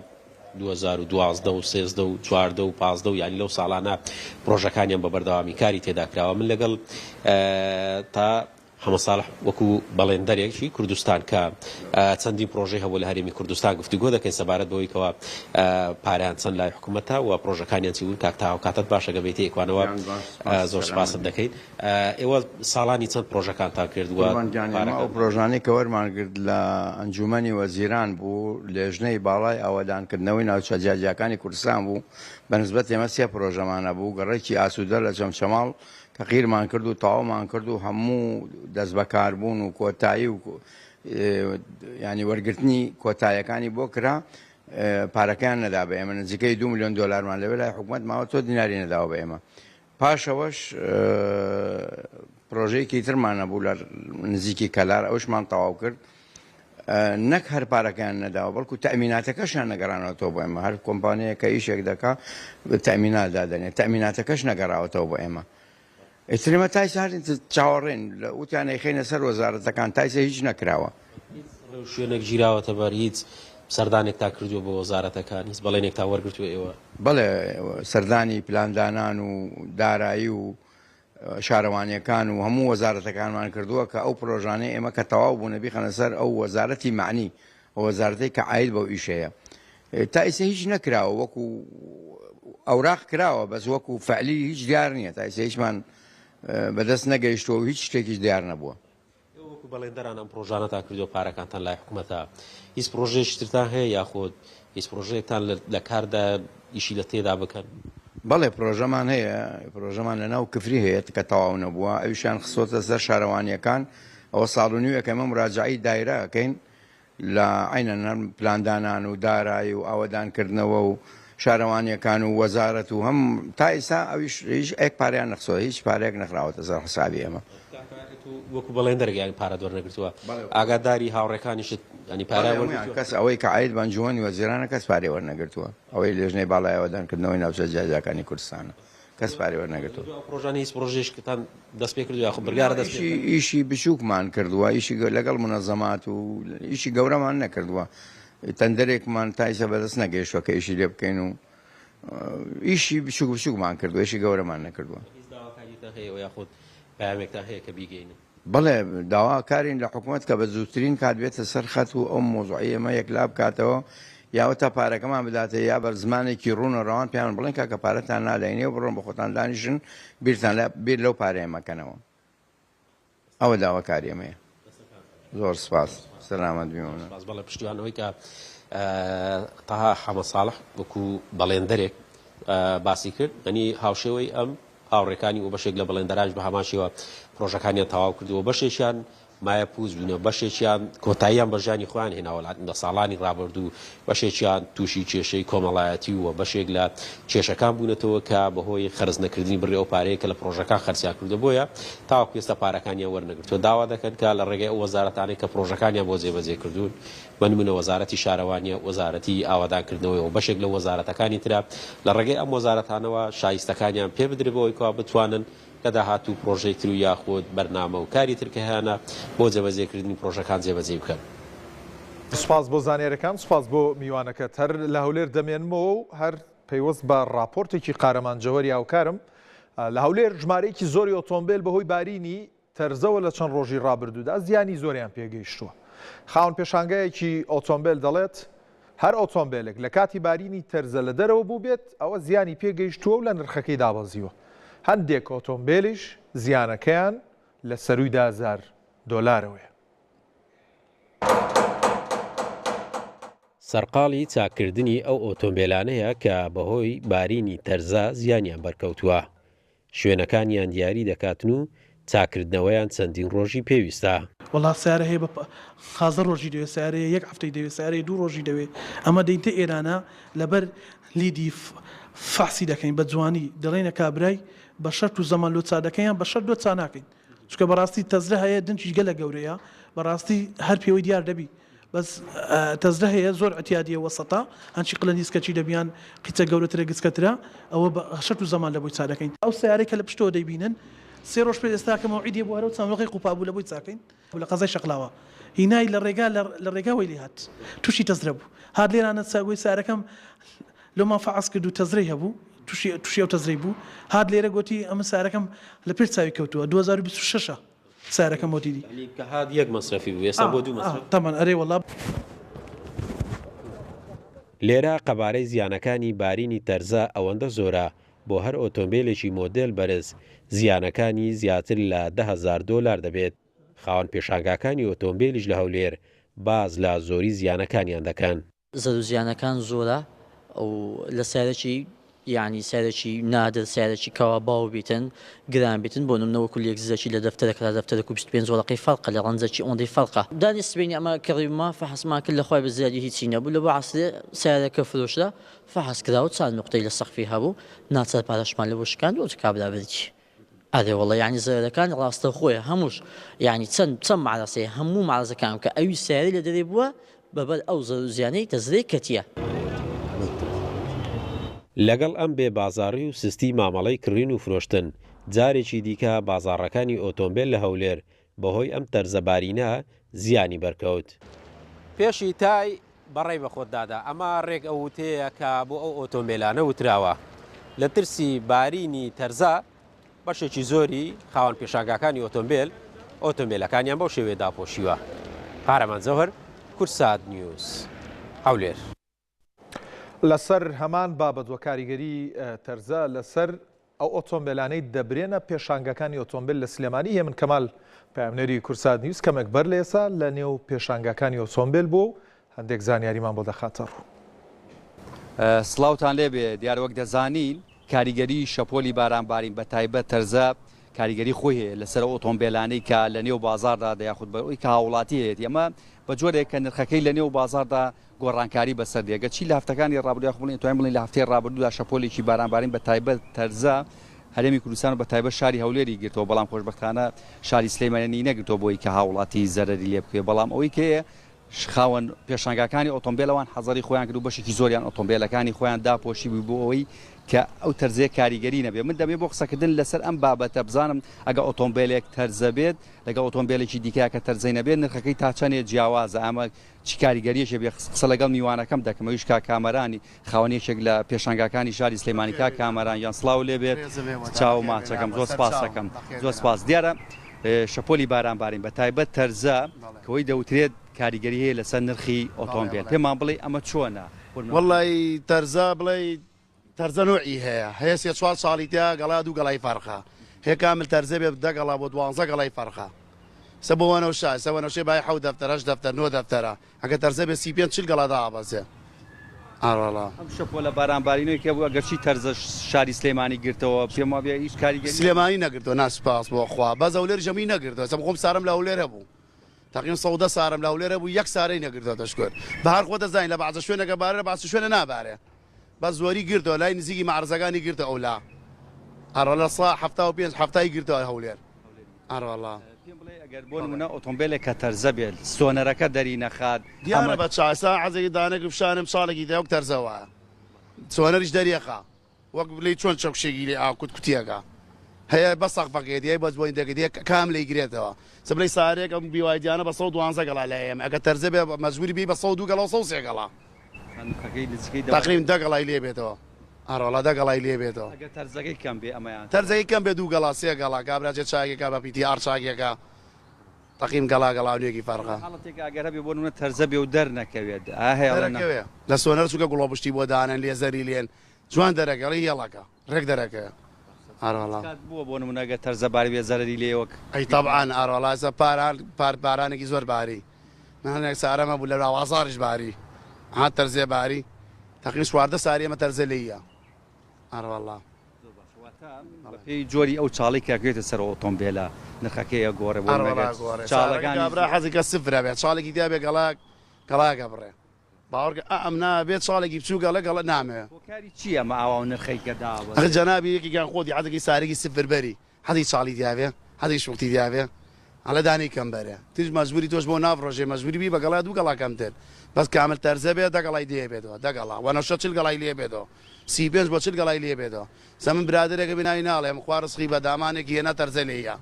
2012 و 13 و 14 و 15 و یانی لەو ساڵانە پرۆژەکانیان بە بەردەوامی کاری تێدا کراوە من لەگەڵ تا حەمە ساڵح وەکو بەڵێندەرێکی کوردستان کە چەندین پرۆژەی هەبوو لە هەرێمی کوردستان گفتوگۆ دەکەین سەبارەت بەوەی کەوا پارەیان چەند لای حکوومەتە و پرۆژەکانیان چی بوون کاک تاو کاتت باشە گە بێیتە ئێکوانەوە زۆر سپاست دەکەین ئێوە ساڵانی چەند پرۆژەکانتان کرد و قوربان گیان ئێمە ئەو پرۆژانەی کە وەرمان گرت لە ئەنجوومەنی وەزیران بوو لێژنەی باڵای ئاوەدانکردنەوەی ناوچە جیاجیاکانی کوردستان بوو بە نسبەت ئێمە سێ پرۆژەمان هەبوو گەڕەکی ئاسوودە لە چەمچەماڵ تەقیرمان کرد و تەواومان کرد و هەموو دەستبەکاربوون و کۆتایی و ینی وەرگرتنی کۆتایەکانی بۆ کرا پارەکەیان نەدا بە ئێمە نزیکەی دو میلیۆن دلارمان لەوێ لای حکومت ماوە تۆ دیناری نەداوە بە ئێمە پاشەوەش پرۆژەیەکی ترمان هەبوو لە نزیکی کەلار ئەوشمان تەواو کرد نەک هەر پارەکەیان نەداوە بەڵکو تەئمیناتەکەشیان نەگەڕانەوەتەوە بۆ ئێمە هەر کۆمپانیایەک کە ئیشێک دەکا تەئمینات دادەنێت تەئمیناتەکەش نەگەڕاوەتەوە بۆ ئێمە ئیتر ئێمە تا ئیستا هەر چاوەڕێن لە وتیان ئەیخەینە سەر وەزارەتەکان تا ئیستا هیچ نەکراوە. هیچ ڕێوشوێنێک گیراوەتە بەر هیچ سەردانێکتان کردووە بۆ وەزارەتەکان هیچ بەڵێنێکتان وەرگرتووە ئێوە؟ بەڵێ سەردانی پلاندانان و دارایی و شارەوانیەکان و هەموو وەزارەتەکانمان کردووە کە ئەو پرۆژانەی ئێمە کە تەواو بوونە بیخەنە سەر ئەو وەزارەتی مەعنی ئەو وەزارەتەی کە عاید بەو ئیشەیە تا ئیسە هیچ نەکراوە وەکو ئەوراق کراوە بەس وەکو فعلی هیچ دیار نییە تا ئیسە هیچمان بەدەست نەگەیشتووە و هیچ شتێکیش دیار نەبووە. ئێوە وەکو بەڵێندەران ئەم پڕۆژانەتان کردووە پارەکانتان لای حکومەتە هیچ پڕۆژەیەکی ترتان هەیە یاخود هیچ پڕۆژەیەکتان لە کاردایە ئیشی لە تێدا بکەن؟ بەڵێ پرۆژەمان هەیە پرۆژەمان لە ناو کفری هەیە کە تەواو نەبووە ئەویشیان خستۆتە سەر شارەوانیەکان ئەوە ساڵ و نیوێکە ئێمە مراجعەی دایرە ئەکەین لە عەینەن هەر پلاندانان و دارایی و ئاوەدانکردنەوە و شارەوانیەکان و وەزارەت و هەم تا ئیستا ئەویش هیچ ئێک پارەیان نەخسۆ هیچ پارەیەک نەخراوەتە سەر حسابی ئێمە. کاکە ئەتوو وەکو بەڵێندەرێک یانی پارەت وەرنەگرتووە ئاگاداری هاوڕێکانیشت یانی پارەیان وەرگرتووە؟ کەس ئەوەی کە عەید بە ئەنجومەنی وەزیرانە کەس پارەی وەرنەگرتووە ئەوەی لێژنەی باڵای ئاوەدانکردنەوەی ناوچە جیاجیاکانی کوردستانە. کەس پارەی وەرنەگرتووە. لەدوا ئەو پڕۆژانە هیچ پڕۆژەیەکتان دەست پێ کردووە یاخود بڕیارە دەست پێ بکەن؟ ئیشی بچووکمان کردووە، ئیشی لەگەڵ مونەزەمات و ئیشی گەورەمان نەکردووە. تەندەرێکمان تا ئیستا بەدەست نەگەیشتووە کە ئیشی لێ بکەین و ئیشی بچووک بچووکمان کردووە، ئیشی گەورەمان نەکردووە. هیچ داواکاریتان هەیە یاخود پەیامێکتان هەیە کە بیگەینن؟ بەڵێ داواکارین لە حکومەت کە بە زووترین کات بێتە سەر خەت و ئەو مەوزوعەی ئێمە یەکلا بکاتەوە یاوە تا پارەکەمان بداتێ یا بە زمانێکی ڕوون و ڕەوان پێیان بڵێن کاکە پارەتان نادەینێ و بڕۆن بە خۆتان دانیشن بیرتان لە بیر لەو پارەیە مەکەنەوە ئەوە داواکاری ئێمەیە زۆر سپاس سەلامەت بیمەوە. سپاس بەڵێ پشتیوان ئەوەی کە تەها حەمە ساڵح وەکو بەڵێندەرێک باسی کرد یانی هاوشێوەی ئەم هاوڕێکانی و بەشێک لە بەڵێندەرانیش بە هەمان شێوە پرۆژەکانیان تەواو کردووە، بەشێکیان مایە پووچ بوونە، بەشێکیان کۆتاییان بە ژیانی خۆیان هێناوە لە ساڵانی ڕابردوو، بەشێکیان تووشی کێشەی کۆمەڵایەتی و بەشێک لە کێشەکان بوونەتەوە کە بەهۆی خەرج نەکردنی بڕی ئەو پارەیە کە لە پرۆژەکان خەرجیان کردووە بۆیە تاوەکو ئێستا پارەکانیان وەرنەگرتووە داوا دەکەن کە لە ڕێگەی ئەو وەزارەتانەی کە پرۆژەکانیان بۆ جێبەجێ کردوون بە نمونە وەزارەتی شارەوانیە، وەزارەتی ئاوەدانکردنەوەیە و بەشێک لە وەزارەتەکانی ترە، لە ڕێگەی ئەم وەزارەتانەوە شایستەکانیان پێ بدرێت بۆ ئەوەی کەوا بتوانن لە داهاتوو پڕۆژەی تر و یاخود بەرنامە و کاری تر کە هەیانە بۆ جێبەجێکردنی پڕۆژەکان جێبەجێی بکەن. سوپاس بۆ زانیاریەکان، سوپاس بۆ میوانەکەت. هەر لە هەولێر دەمێنمەوە و هەر پەیوەست بە ڕاپۆرتێکی قارەمان جەوهەری هاوکارم لە هەولێر ژمارەیەکی زۆری ئۆتۆمبێل بەهۆی بارینی تەرزەوە لە چەند ڕۆژی ڕابردوودا زیانی زۆریان پێگەیشتووە. خاوەن پێشانگایەکی ئۆتۆمبێل دەڵێت، هەر ئۆتۆمبێلێک لە کاتی بارینی تەرزە لە دەرەوە بووبێت، ئەوە زیانی پێگەیشتووە و لە نرخەکەی دابەزیوە. هەندێک ئۆتۆمبێلیش زیانەکەیان لە سەرووی 10,000 دۆلارەوەیە. سەرقاڵی چاککردنی ئەو ئۆتۆمبێلانەیە کە بەهۆی بارینی تەرزە زیانیان بەرکەوتووە. شوێنەکانیان دیاری دەکاتن و چاککردنەوەیان چەندین ڕۆژی پێویستە. وەڵا سەیارە هەیە بە 15 ڕۆژی دەوێ سەیارە هەیە یەک هەفتەی دەوێ سەیارە هەیە دوو ڕۆژی دەوێ ئەمە دەینتە ئێرانە لەبەر لیدی فەحسی دەکەین بە جوانی دەڵێینە کابرای بە شەرت و زەمان لۆ چا دەکەین یان بە شەرت لۆ چا ناکەین. چونکە بەڕاستی تەزرە هەیە دنکیش گەلە گەورەیە بەڕاستی هەر پێوەی دیار دەبی بەس تەزرە هەیە زۆر عتیادیە وەسەتە هەنچی قلە نیسکەچی دەبیان قیچە گەورەترە گچکەترە ئەوە بە شەرت و زەمان لە بۆی چادەکەین ئەو سەیارەی کە لە پشتەوە دەیبینن سێ ڕۆژ پێش ئێستا کە مەوعیدی بوو هەرەو چاونۆقەی قوپا بوو لە بۆی چاکەین لە قەزای شەقلاوە هینای لە ڕێگا لە ڕێگا وەی لێ هات توشی تەزرە بوو هات لێرانە چاگۆی سارەکەم لۆمان فەعس کرد و تەزرەی هەبوو توشی توشی ئەو تەزرەی بوو هات لێرە گۆتی ئەمن سارەکەم لە پێش چاوی کەوتووە 2026 ە سارەکەم مۆدیلی. یانی کە هات یەک مەسرەفی بوو ئێستا بۆ دوو مەسرەف. تەبعەن ئەرێ وەڵا. لێرە قەبارەی زیانەکانی بارینی تەرزە ئەوەندە زۆرە بۆ هەر ئۆتۆمبێلێکی مۆدێل بەرز زیانەکانی زیاتر لە 10,000 دۆلار دەبێت، خاوەن پێشانگاکانی ئۆتۆمبێلیش لە هەولێر باس لە زۆری زیانەکانیان دەکەن. زەرو زیانەکان زۆرە و لە سەیارەکی یانی سەیارەکی نادر سەیارەکی کەوا باو بیتن گران بیتن بۆ نمونە وەکو لێکززەکی لە دەفتەرەک تا دەفتەرەک و 25 وەرەقەی فەرقە لە ڕەنجەکی ئۆندەی فەرقە دانی سبەینی ئەمە کڕیومە فەحسمان کرد لە خوای بە زیادی هیچی نەبوو لە بۆ عەسرێ سەیارەکە فرۆشرا فەحس کرا و چار نوقتەی لە سەقفی هەبوو ناچار پارەشمان لە بۆ شکاند و کابرا بردی. ئەرێ وەڵا یانی زەرەرەکان ڕاستەوخۆیە هەمووش یانی چەند چەند مەعرەسەیە هەموو مەعرەزەکان کە ئەوی سەیارەی لە دەرێ بووە بەبەر ئەو زەرەر و زیانەی تەزرەی کەتیە. لەگەڵ ئەم بێ بازاڕی و سستی مامەڵەی کڕین و فرۆشتن، جارێکی دیکە بازاڕەکانی ئۆتۆمبێل لە هەولێر بەهۆی ئەم تەرزە بارینە زیانی بەرکەوت. پێشی تای بەڕێی بە خۆت دادا، ئەمە ڕێک ئەو وتەیە کە بۆ ئەو ئۆتۆمبێلانە وتراوە. لە ترسی بارینی تەرزە، بەشێکی زۆری خاوەن پێشانگاکانی ئۆتۆمبێل، ئۆتۆمبێلەکانیان بەو شێوەیە داپۆشیوە. قارەمان جەوهەر، کوردسات نیوز، هەولێر. لەسەر هەمان بابەت وە کاریگەری تەرزە لەسەر ئەو ئۆتۆمبێلانەی دەبرێنە پێشانگاکانی ئۆتۆمبێل لە سلێمانی، هێمن کەمال پەیامنێری کوردسات نیوز کەمێک بەر لە ئێستا لە نێو پێشانگاکانی ئۆتۆمبێل بووە و هەندێک زانیاریمان بۆ دەخاتە ڕوو. سڵاوتان لێبێ، دیارە وەک دەزانین کاریگەری شەپۆلی بارانبارین بە تایبەت تەرزە کاریگەری خۆی هەیە لەسەر ئەو ئۆتۆمبێلانەی کە لە نێو بازاڕدا یاخود بەوەی کە هاوڵاتی هەیەتی ئەمە بە جۆرێک کە نرخەکەی لە نێو بازاڕدا گۆڕانکاری بەسەر دێ گەرچی لە هەفتەکانی ڕابردوو یاخود بڵێین توانین بڵێین لە هەفتەی ڕابردوودا شەپۆلێکی بارانبارین بە تایبەت تەرزە هەرێمی کوردستان و بە تایبەت شاری هەولێری گرتەوە بەڵام خۆشبەختانە شاری سلێمانی نەگرتەوە بۆی کە هاوڵاتی زەرەری لێ بکەوێت بەڵام ئەوەی کە هەیە خاوەن پێشانگاکانی ئۆتۆمبێل ئەوان حەزەری خۆیان کرد و بەشێکی زۆریان ئۆتۆمبێلەکانی خۆیان داپۆشی بوو بۆ ئەوەی کە ئەو تەرزەیە کاریگەری نەبێت من دەمەوێت بۆ قسەکردن لەسەر ئەم بابەتە بزانم ئەگە ئۆتۆمبێلێک تەرزە بێت لەگەڵ ئۆتۆمبێلێکی دیکە کە تەرزەی نەبێت نرخەکەی تا چەندێ جیاوازە ئەمە چ کاریگەریەکی بێ قسە لەگەڵ میوانەکەم دەکەم ئەویش کاک کامەرانی خاوەن یەکێک لە پێشانگاکانی شاری سلێمانی کاک کامەران گیان سڵاو لێ بێت چاو ماچەکەم زۆر سپاسەکەم زۆر سپاس دیارە شەپۆلی باران بارین بە تایبەت تەرزە کەوەی دەوترێت کاریگەری هەیە لەسەر نرخی ئۆتۆمبێل پێمان بڵێ ئەمە چۆنە وەڵی تەرزە بڵێ تەرزە نوعی هەیە هەیە سێ چوار ساڵی تیا گەڵا دوو گەڵای فەرقە هەیە کامل تەرزە بێ دە گەڵا بۆ دوانزە گەڵای فەرقە سە بۆ وەنەوشە سە وەنەوشەی بای حەوت دەفتەر هەشت دەفتەر نۆ دەفتەرە ئەگە تەرزە بێ 35 40 گەڵا دابەزێ ئاڕاڵا. ئەم شەپۆلە بارانبارینەی کە بوو ئەگەرچی تەرزە شاری سلێمانی گرتەوە پێم وابێ هیچ کاریگەری. سلێمانی نەگرتەوە نا سوپاس بۆ خوا بەس هەولێریش هەمووی نەگرتەوە سە خۆم سارم لە هەولێر هەبوو تەقریبا 110 سارم لە هەولێر هەبوو یەک سارەی نەگرتەوە تەشکر بەهار خۆت دەزانی لە بەعزە شوێنەکە بارێ لە بەعزە شوێنە نابارێ بەس زۆری گرتەوە لای نزیکی مەعرەزەکانی گرتە ئەولا ئەڕە لە سا 75 حەفتای گرتەوە هەولێر ئەڕەڵا. پێم بڵێ ئەگەر بۆ نمونە ئۆتۆمبێلێک کە تەرزە بێت سۆنەرەکە دەری نەخات دیارە بە چاسا حەزێکی دانێک فشانم ساڵێکی تیا وەک تەرزە وایە سۆنەریش دەریەخا وەک بلێی چۆن چەکوشێکی لێ ئاکوت کوتیەکە هەیە بە سەقفەکەیەتی هەیە بەس بۆیندەکەیەتی هەیە کام لێی گرێتەوە سە بلێی سارێک ئەم بیوایدیانە بە 112 گەڵا لای ئێمە ئەگەر تەرزە بێ مەجبوری بی بە 102 گەڵا و 103 گەڵا نرخەکەی نزیکەی دە تەقریبن دە گەڵای لێ بێتەوە ئەڕۆڵا دە گەڵای لێ بێتەوە. ئەگەر تەرزەکەی کەم بێ ئەمەیان. تەرزەکەی کەم بێ دوو گەڵا سێ گەڵا کابرا چێ چاکێکا بە پیتی ئاڕ چاکێکا تەقیم گەڵا گەڵا و نوێکی فەرقە. حاڵەتێک ئەگەر هەبێ بۆ نمونە تەرزە بێ و دەرنەکەوێت ئا هەیە ئەڵێ نا. دەرەکەوێ لە سۆنەر چونکە گوڵۆپشتی بۆ دانەن لێزەری لێن جوان دەرەکەوێ ئەڵێی هێڵەکە ڕێک دەرەکەوێ ئەڕۆڵا. کات بووە بۆ نمونە ئەگەر تەرزە باری بێ زەرەری لێ وەک. ئەی تەبعەن ئەڕۆڵا ئێستا پاران پار بارانێکی زۆر باری من هەندێک سارەم هەبوو لە ناوازاڕیش باری ها تەرزێ باری تەقریبا 14 ساری ئێمە تەرزە لێیە ئەڕۆڵا. زۆر باشە واتە بەپێی جۆری ئەو چاڵەی کە ئەکەوێتە سەر ئۆتۆمبێلە نرخەکەی ئەگۆڕێ بۆ نمونە ئەڕۆڵا گەر گۆڕێ سارەکە چاڵەکانی کابرا زۆر. حەزی کە سفرە بێ چاڵێکی تیا بێ گەڵایەک گەڵایەک ئەبڕێ باوەڕکە ئا ئەم نابێ چاڵێکی بچووک ئەڵێ گەڵە نامەوێ. هۆکاری چیە ئەمە ئاوا و نرخەی کە ئەخ دابەزێ؟ جەنابی یەکێکیان خۆتی حەزەکەی سارێکی سفر بەری حەزی چاڵی تیابێ. حەزی شوقتی تیابێ ئەڵێ دانەی کەم بەرێ تیش مەجبوری تۆش بۆ نافڕۆشێ مەجبوری بی بە گەڵا دوو گەڵا کەمتر بەس کامل تەرزە بێ دە گەڵای لێ بێتەوە دە گەڵا وەنەوشە چل گەڵای لێ بێتەوە 35 بۆ چل گەڵای لێ بێتەوە سە من برادەرێکە بێ ناوی ناڵێم خوا ڕزقی بە دامانێکی هێنا تەرزە لێیە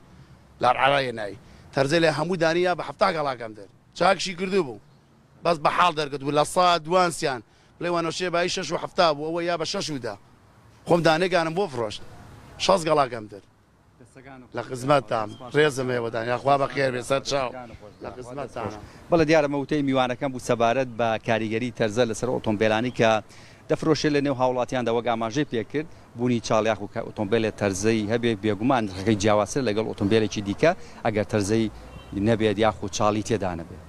لە عەرا هێنای تەرزە لێ هەموو دانی یا بە حەفتا گەڵا کەمتر چاکشی کردوو بوو بەس بە حاڵ دەرکەوت بوو لە سا دوانسیان بڵێ وەنەوشێ بایی شەش و حەفتا بوو ئەوە یا بە شەش و دە خۆم دانێکانم بۆ فرۆشت شەست گەڵا کەمتر. لە خزمەتتام ڕێزم هەیە بۆتان یاخوا بەخێر بێ سەر چاو لە خزمەتتانم. بەڵێ دیارە ئەمە وتەی میوانەکەم بوو سەبارەت بە کاریگەری تەرزە لەسەر ئۆتۆمبێلانی کە دەفرۆشرێت لە نێو هاوڵاتیاندا وەک ئاماژەی پێکرد بوونی چاڵ یاخو کە ئۆتۆمبێلێ تەرزەی هەبێت بێگومان نرخەکەی جیاوازترە لەگەڵ ئۆتۆمبێلێکی دیکە ئەگەر تەرزەی نەبێت یاخو چاڵی تێدا نەبێت.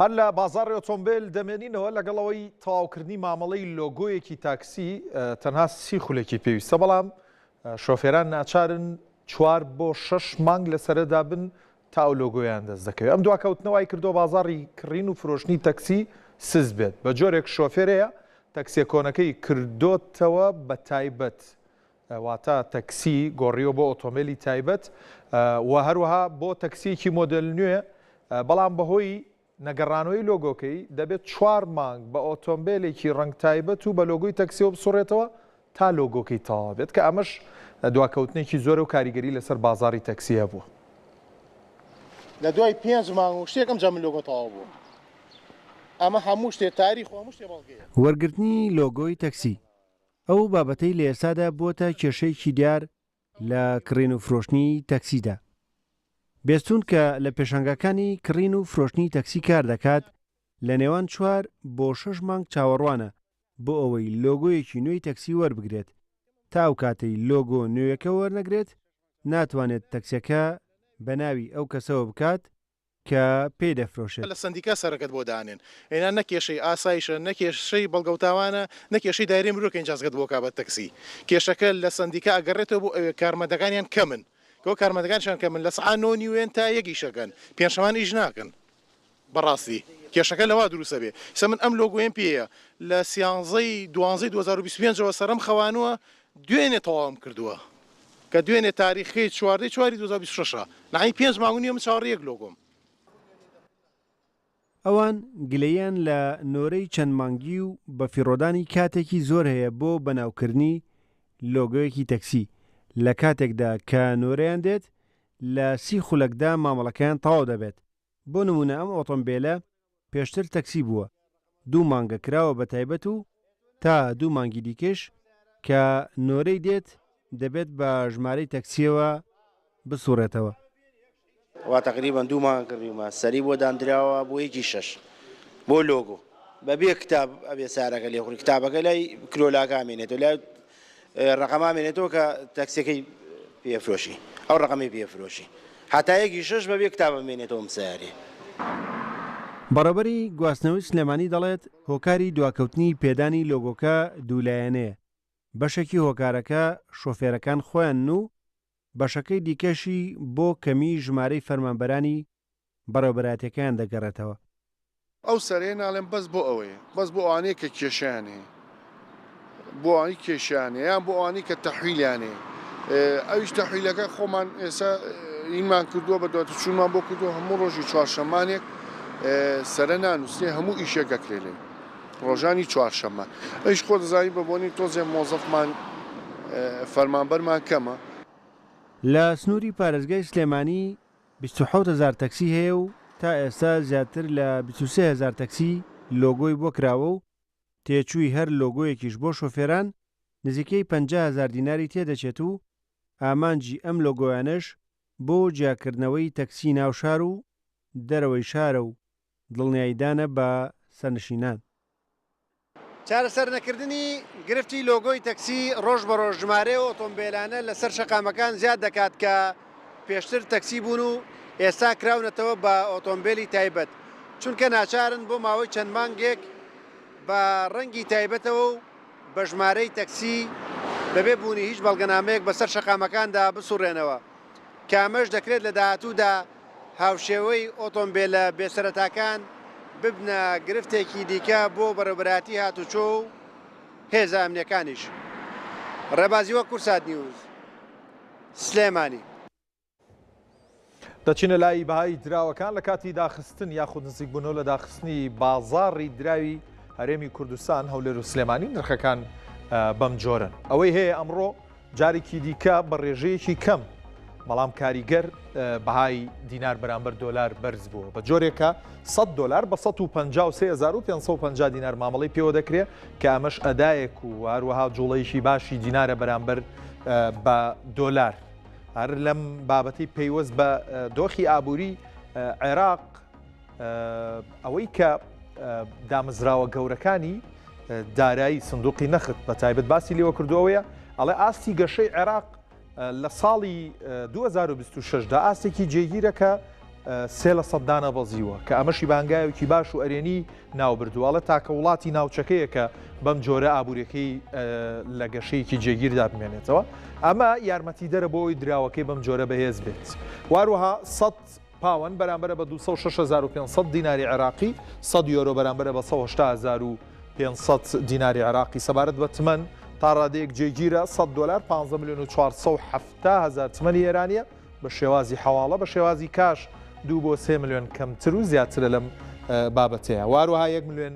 هەر لە بازاڕی ئۆتۆمبێل دەمێنینەوە، لەگەڵ ئەوەی تەواوکردنی مامەڵەی لۆگۆیەکی تاکسی تەنها سی خولەکی پێویستە، بەڵام شۆفێران ناچارن چوار بۆ شەش مانگ لەسەرەدا بن تا ئەو لۆگۆیان دەست دەکەوێت. ئەم دواکەوتنە وای کردووە بازاڕی کڕین و فرۆشتنی تەکسی سست بێت، بە جۆرێک شۆفێرەیە تەکسیە کۆنەکەی کردۆتەوە بە تایبەت واتە تەکسی گۆڕیوە بۆ ئۆتۆمبێلی تایبەت و هەروەها بۆ تەکسیەکی مۆدێل نوێ، بەڵام بەهۆی نەگەڕانەوەی لۆگۆکەی دەبێت چوار مانگ بە ئۆتۆمبێلێکی ڕەنگ تایبەت و بە لۆگۆی تەکسیەوە بسوڕێتەوە تا لۆگۆکەی تەواو بێت، کە ئەمەش دواکەوتنێکی زۆرە و کاریگەری لەسەر بازاڕی تەکسی هەبووە. لە دوای پێنج مانگ و شتێک ئەمجا من لۆگۆ تەواو بوو. ئەمە هەموو شتێ تاریخ و هەموو شتێ بەڵگەیە. وەرگرتنی لۆگۆی تەکسی ئەو بابەتەی لە ئێستادا بووەتە کێشەیەکی دیار لە کڕین و فرۆشتنی تەکسیدا. بێستوون کە لە پێشانگاکانی کڕین و فرۆشتنی تەکسی کار دەکات، لە نێوان چوار بۆ شەش مانگ چاوەڕوانە بۆ ئەوەی لۆگۆیەکی نوێی تەکسی وەربگرێت، تا ئەو کاتەی لۆگۆ نوێیەکە وەرنەگرێت ناتوانێت تەکسیەکە بە ناوی ئەو کەسەوە بکات کە پێی دەفرۆشێت. لە سەندیکا سەرەکەت بۆ دانێن ئێنا نە کێشەی ئاسایشە نە کێشەی بەڵگەوتاوانە نە کێشەی دایرەی مرۆ کە ئینجازکەت بۆ کا بە تەکسی کێشەکە لە سەندیکا ئەگەڕێتەوە بۆ ئەوێ کارمەندەکانیان کەمن کەوە کارمەندەکانیشان کەمن لە سەعا نۆ نیوێن تا یەک ئیشەکەن پێنجشەمان ئیش ناکەن بەڕاستی کێشەکە لەوا دروست ئەبێ ئیستا من ئەم لۆگۆیەم پێیە لە سیانزەی دوانزەی 2025 ەوە سەرم خەوانووە دوێنێ تەواوم کردووە کە دوێنێ تاریخەکەی چواردەی چواری 2026 ە نەعنی پێنج مانگ و نیوە من چاوەڕێی یەک لۆگۆم. ئەوان گلەییان لە نۆرەی چەند مانگی و بەفیڕۆدانی کاتێکی زۆر هەیە بۆ بەناوکردنی لۆگۆیەکی تەکسی، لە کاتێکدا کە نۆرەیان دێت لە سی خولەکدا مامەڵەکەیان تەواو دەبێت. بۆ نموونە ئەم ئۆتۆمبێلە پێشتر تەکسی بووە، دوو مانگە کراوە بە تایبەت و تا دوو مانگی دیکەش کە نۆرەی دێت دەبێت بە ژمارەی تەکسییەوە بسوڕێتەوە. وا تەقریبەن دوو مانگە کڕیومە سەری بۆ داندراوە بۆ یەکی شەش بۆ لۆگۆ بەبێ کتاب ئەبێ سارەکە لێخوری کتابەکە لای کرۆلاکە ئامێنێتەوە لای ڕەقەم ئامێنێتەوە کە تەکسیەکەی پێفرۆشی ئەو ڕەقەمەی پێفرۆشی هەتا یەکی شەش بەبێ کتاب ئەمێنێتەوە ئەم سەیارەیە. بەڕێوبەری گواستنەوەی سلێمانی دەڵێت، هۆکاری دواکەوتنی پێدانی لۆگۆکە دوولایەنەیە، بەشێکی هۆکارەکە شۆفێرەکان خۆیانن و بەشەکەی دیکەشی بۆ کەمیی ژمارەی فەرمانبەرانی بەڕێوبەرایەتیەکەیان دەگەڕێتەوە. ئەو سەرەیە ناڵێم بەس بۆ ئەوەیە بەس بۆ ئەوانەیە کە کێشەیان هەیە بۆ ئەوانەی کێشەیان هەیە یان بۆ ئەوانەی کە تەحویلیان هەیە ئەویش تەحویلەکە خۆمان ئێستا ئینمان کردووە بە دواتچوونمان بۆ کردووە هەموو ڕۆژی چوارشەمانێک سەرە نانووسێ هەموو ئیشێک ئەکرێ لێ ڕۆژانی چوارشەممە ئەویش خۆ دەزانی بە بۆنەی تۆزێ مۆزەفمان فەرمانبەرمان کەمە. لە سنووری پارێزگای سلێمانی 27 هەزار تەکسی هەیە و تا ئێستا زیاتر لە 23 هەزار تەکسی لۆگۆی بۆ کراوە و تێچووی هەر لۆگۆیەکیش بۆ شۆفێران نزیکەی 50 هەزار دیناری تێدەچێت و ئامانجی ئەم لۆگۆیانەش بۆ جیاکردنەوەی تەکسی ناو شار و دەرەوەی شارە و دڵنیاییدانە بە سەرنشینان. چارەسەرنەکردنی گرفتی لۆگۆی تەکسی ڕۆژ بە ڕۆژ ژمارەی ئەو ئۆتۆمبێلانە لەسەر شەقامەکان زیاد دەکات کە پێشتر تەکسی بوون و ئێستا کراونەتەوە بە ئۆتۆمبێلی تایبەت، چونکە ناچارن بۆ ماوەی چەند مانگێک بە ڕەنگی تایبەتەوە و بە ژمارەی تەکسی بەبێ بوونی هیچ بەڵگەنامەیەک بەسەر شەقامەکاندا بسوڕێنەوە کە ئەمەش دەکرێت لە داهاتوودا هاوشێوەی ئۆتۆمبێلە بێسەرەتاکان ببنە گرفتێکی دیکە بۆ بەڕێوەبەرایەتی هاتوچۆ و هێزە ئەمنییەکانیش. ڕێبازی وەک کوردسات نیوز، سلێمانی. دەچینە لای بەهای دراوەکان لە کاتی داخستن یاخود نزیکبوونەوە لە داخستنی بازاڕی دراوی هەرێمی کوردستان هەولێر و سلێمانی نرخەکان بەم جۆرن ئەوەی هەیە ئەمڕۆ جارێکی دیکە بە ڕێژەیەکی کەم بەڵام کاریگەر بەهای دینار بەرامبەر دۆلار بەرز بووە بە جۆرێکە 100 دۆلار بە 153550 دینار مامەڵی پێوە دەکرێت کە ئەمەش ئەدایەک و هەروەها جوڵەیەکی باشی دینارە بەرامبەر بە دۆلار. هەر لەم بابەتی پەیوەست بە دۆخی ئابووری عێراق ئەوەی کە دامەزراوە گەورەکانی دارایی سندوقی نەخت بە تایبەت باسی لێوە کردوەوەیە ئەڵێ ئاستی گەشەی عێراق لە ساڵی 2026 دا ئاستێکی جێگیرە کە سێ لە سەد دانەبەزیوە کە ئەمەشی بە هەنگاوێکی باش و ئەرێنی ناوبردووە، ئەڵێ تاکە وڵاتی ناوچەکەیە کە بەم جۆرە ئابووریەکەی لە گەشەیەکی جێگیردا بمێنێتەوە. ئەمە یارمەتیدەرە بۆ ئەوەی دراوەکەی بەم جۆرە بەهێز بێت. واروەها 100 پاوەن بەرامبەرە بە 206,500 دیناری عێراقی، 100 یۆرۆ بەرامبەرە بە 180,500 دیناری عێراقی. سەبارەت بە تمەن تا ڕادەیەک جێگیرە، 100 دۆلار 15 ملیۆن و 470 هەزار تمەنی ئێرانیە. بە شێوازی حەواڵە بە شێوازی کاش دوو بۆ سێ ملیۆن کەمتر و زیاترە لەم بابەتەیە واروها یەک ملیۆن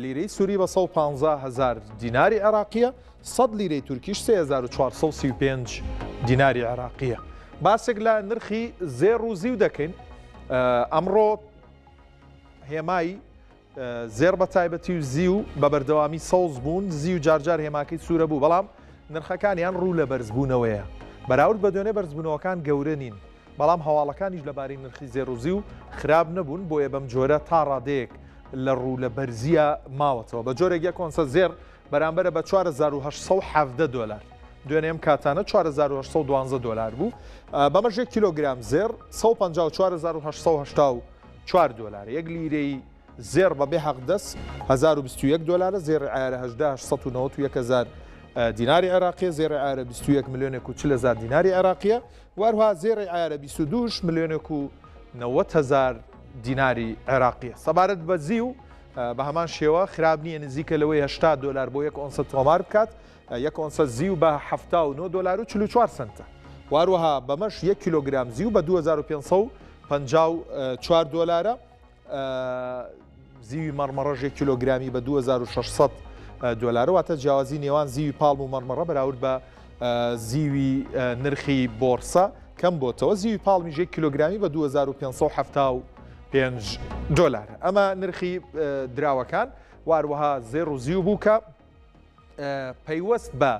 لیرەی سووری بە 115 هزار دیناری عێراقیە 100 لیرەی تورکیش 3435 دیناری عێراقیە باسێک لە نرخی زێڕ و زیو دەکەین ئەمڕۆ هێمای زێڕ بە تایبەتی و زیو بە بەردەوامی سەوز بوون، زیو جارجار هێماکەی سوورە بوو، بەڵام نرخەکانیان ڕوو لە بەرزبوونەوەیە. بەراورد بە دوێنێ بەرزبوونەوەکان گەورە نین، بەڵام هەواڵەکانیش لەبارەی نرخی زێڕ و زیو خراپ نەبوون، بۆیە بەم جۆرە تا ڕادەیەک لە ڕوو لە بەرزییە ماوەتەوە. بە جۆرێک یەک ئۆنسە زێڕ بەرامبەرە بە 4817 دۆلار. دوێنێ ئەم کاتانە 4812 دۆلار بوو. بەمەش یەک کیلۆگرام زێڕ 154880 چوار دۆلارە. یەک لیرەی زێڕ بە بێ حەقدەست 1021 دۆلارە، زێڕی عەیارە 18 891 هەزار دیناری عێراقیە، زێڕی عەیارە 21 ملیۆنێک و 40 هەزار دیناری عێراقیە و هەروەها زێڕی عەیارە 22 ملیۆنێک و 90 هەزار دیناری عێراقیە. سەبارەت بە زیو بە هەمان شێوە خراپ نییە نزیکە لەوەی 80 دۆلار بۆ یەک ئۆنسە تۆمار بکات، یەک ئۆنسە زیو بە 79 دۆلار و 44 سەنتە و هەروەها بەمەش یەک کیلۆگرام زیو بە 2554 دۆلارە. زیوی مەڕمەڕەش یەک کیلۆگرامی بە 2600 دۆلارە، واتە جیاوازی نێوان زیوی پاڵم و مەڕمەڕە بەراورد بە زیوی نرخی بۆرسە کەم بۆتەوە. زیوی پاڵمیش یەک کیلۆگرامی بە 2575 دۆلارە. ئەمە نرخی دراوەکان و هەروەها زێڕ و زیو بوو کە پەیوەست بە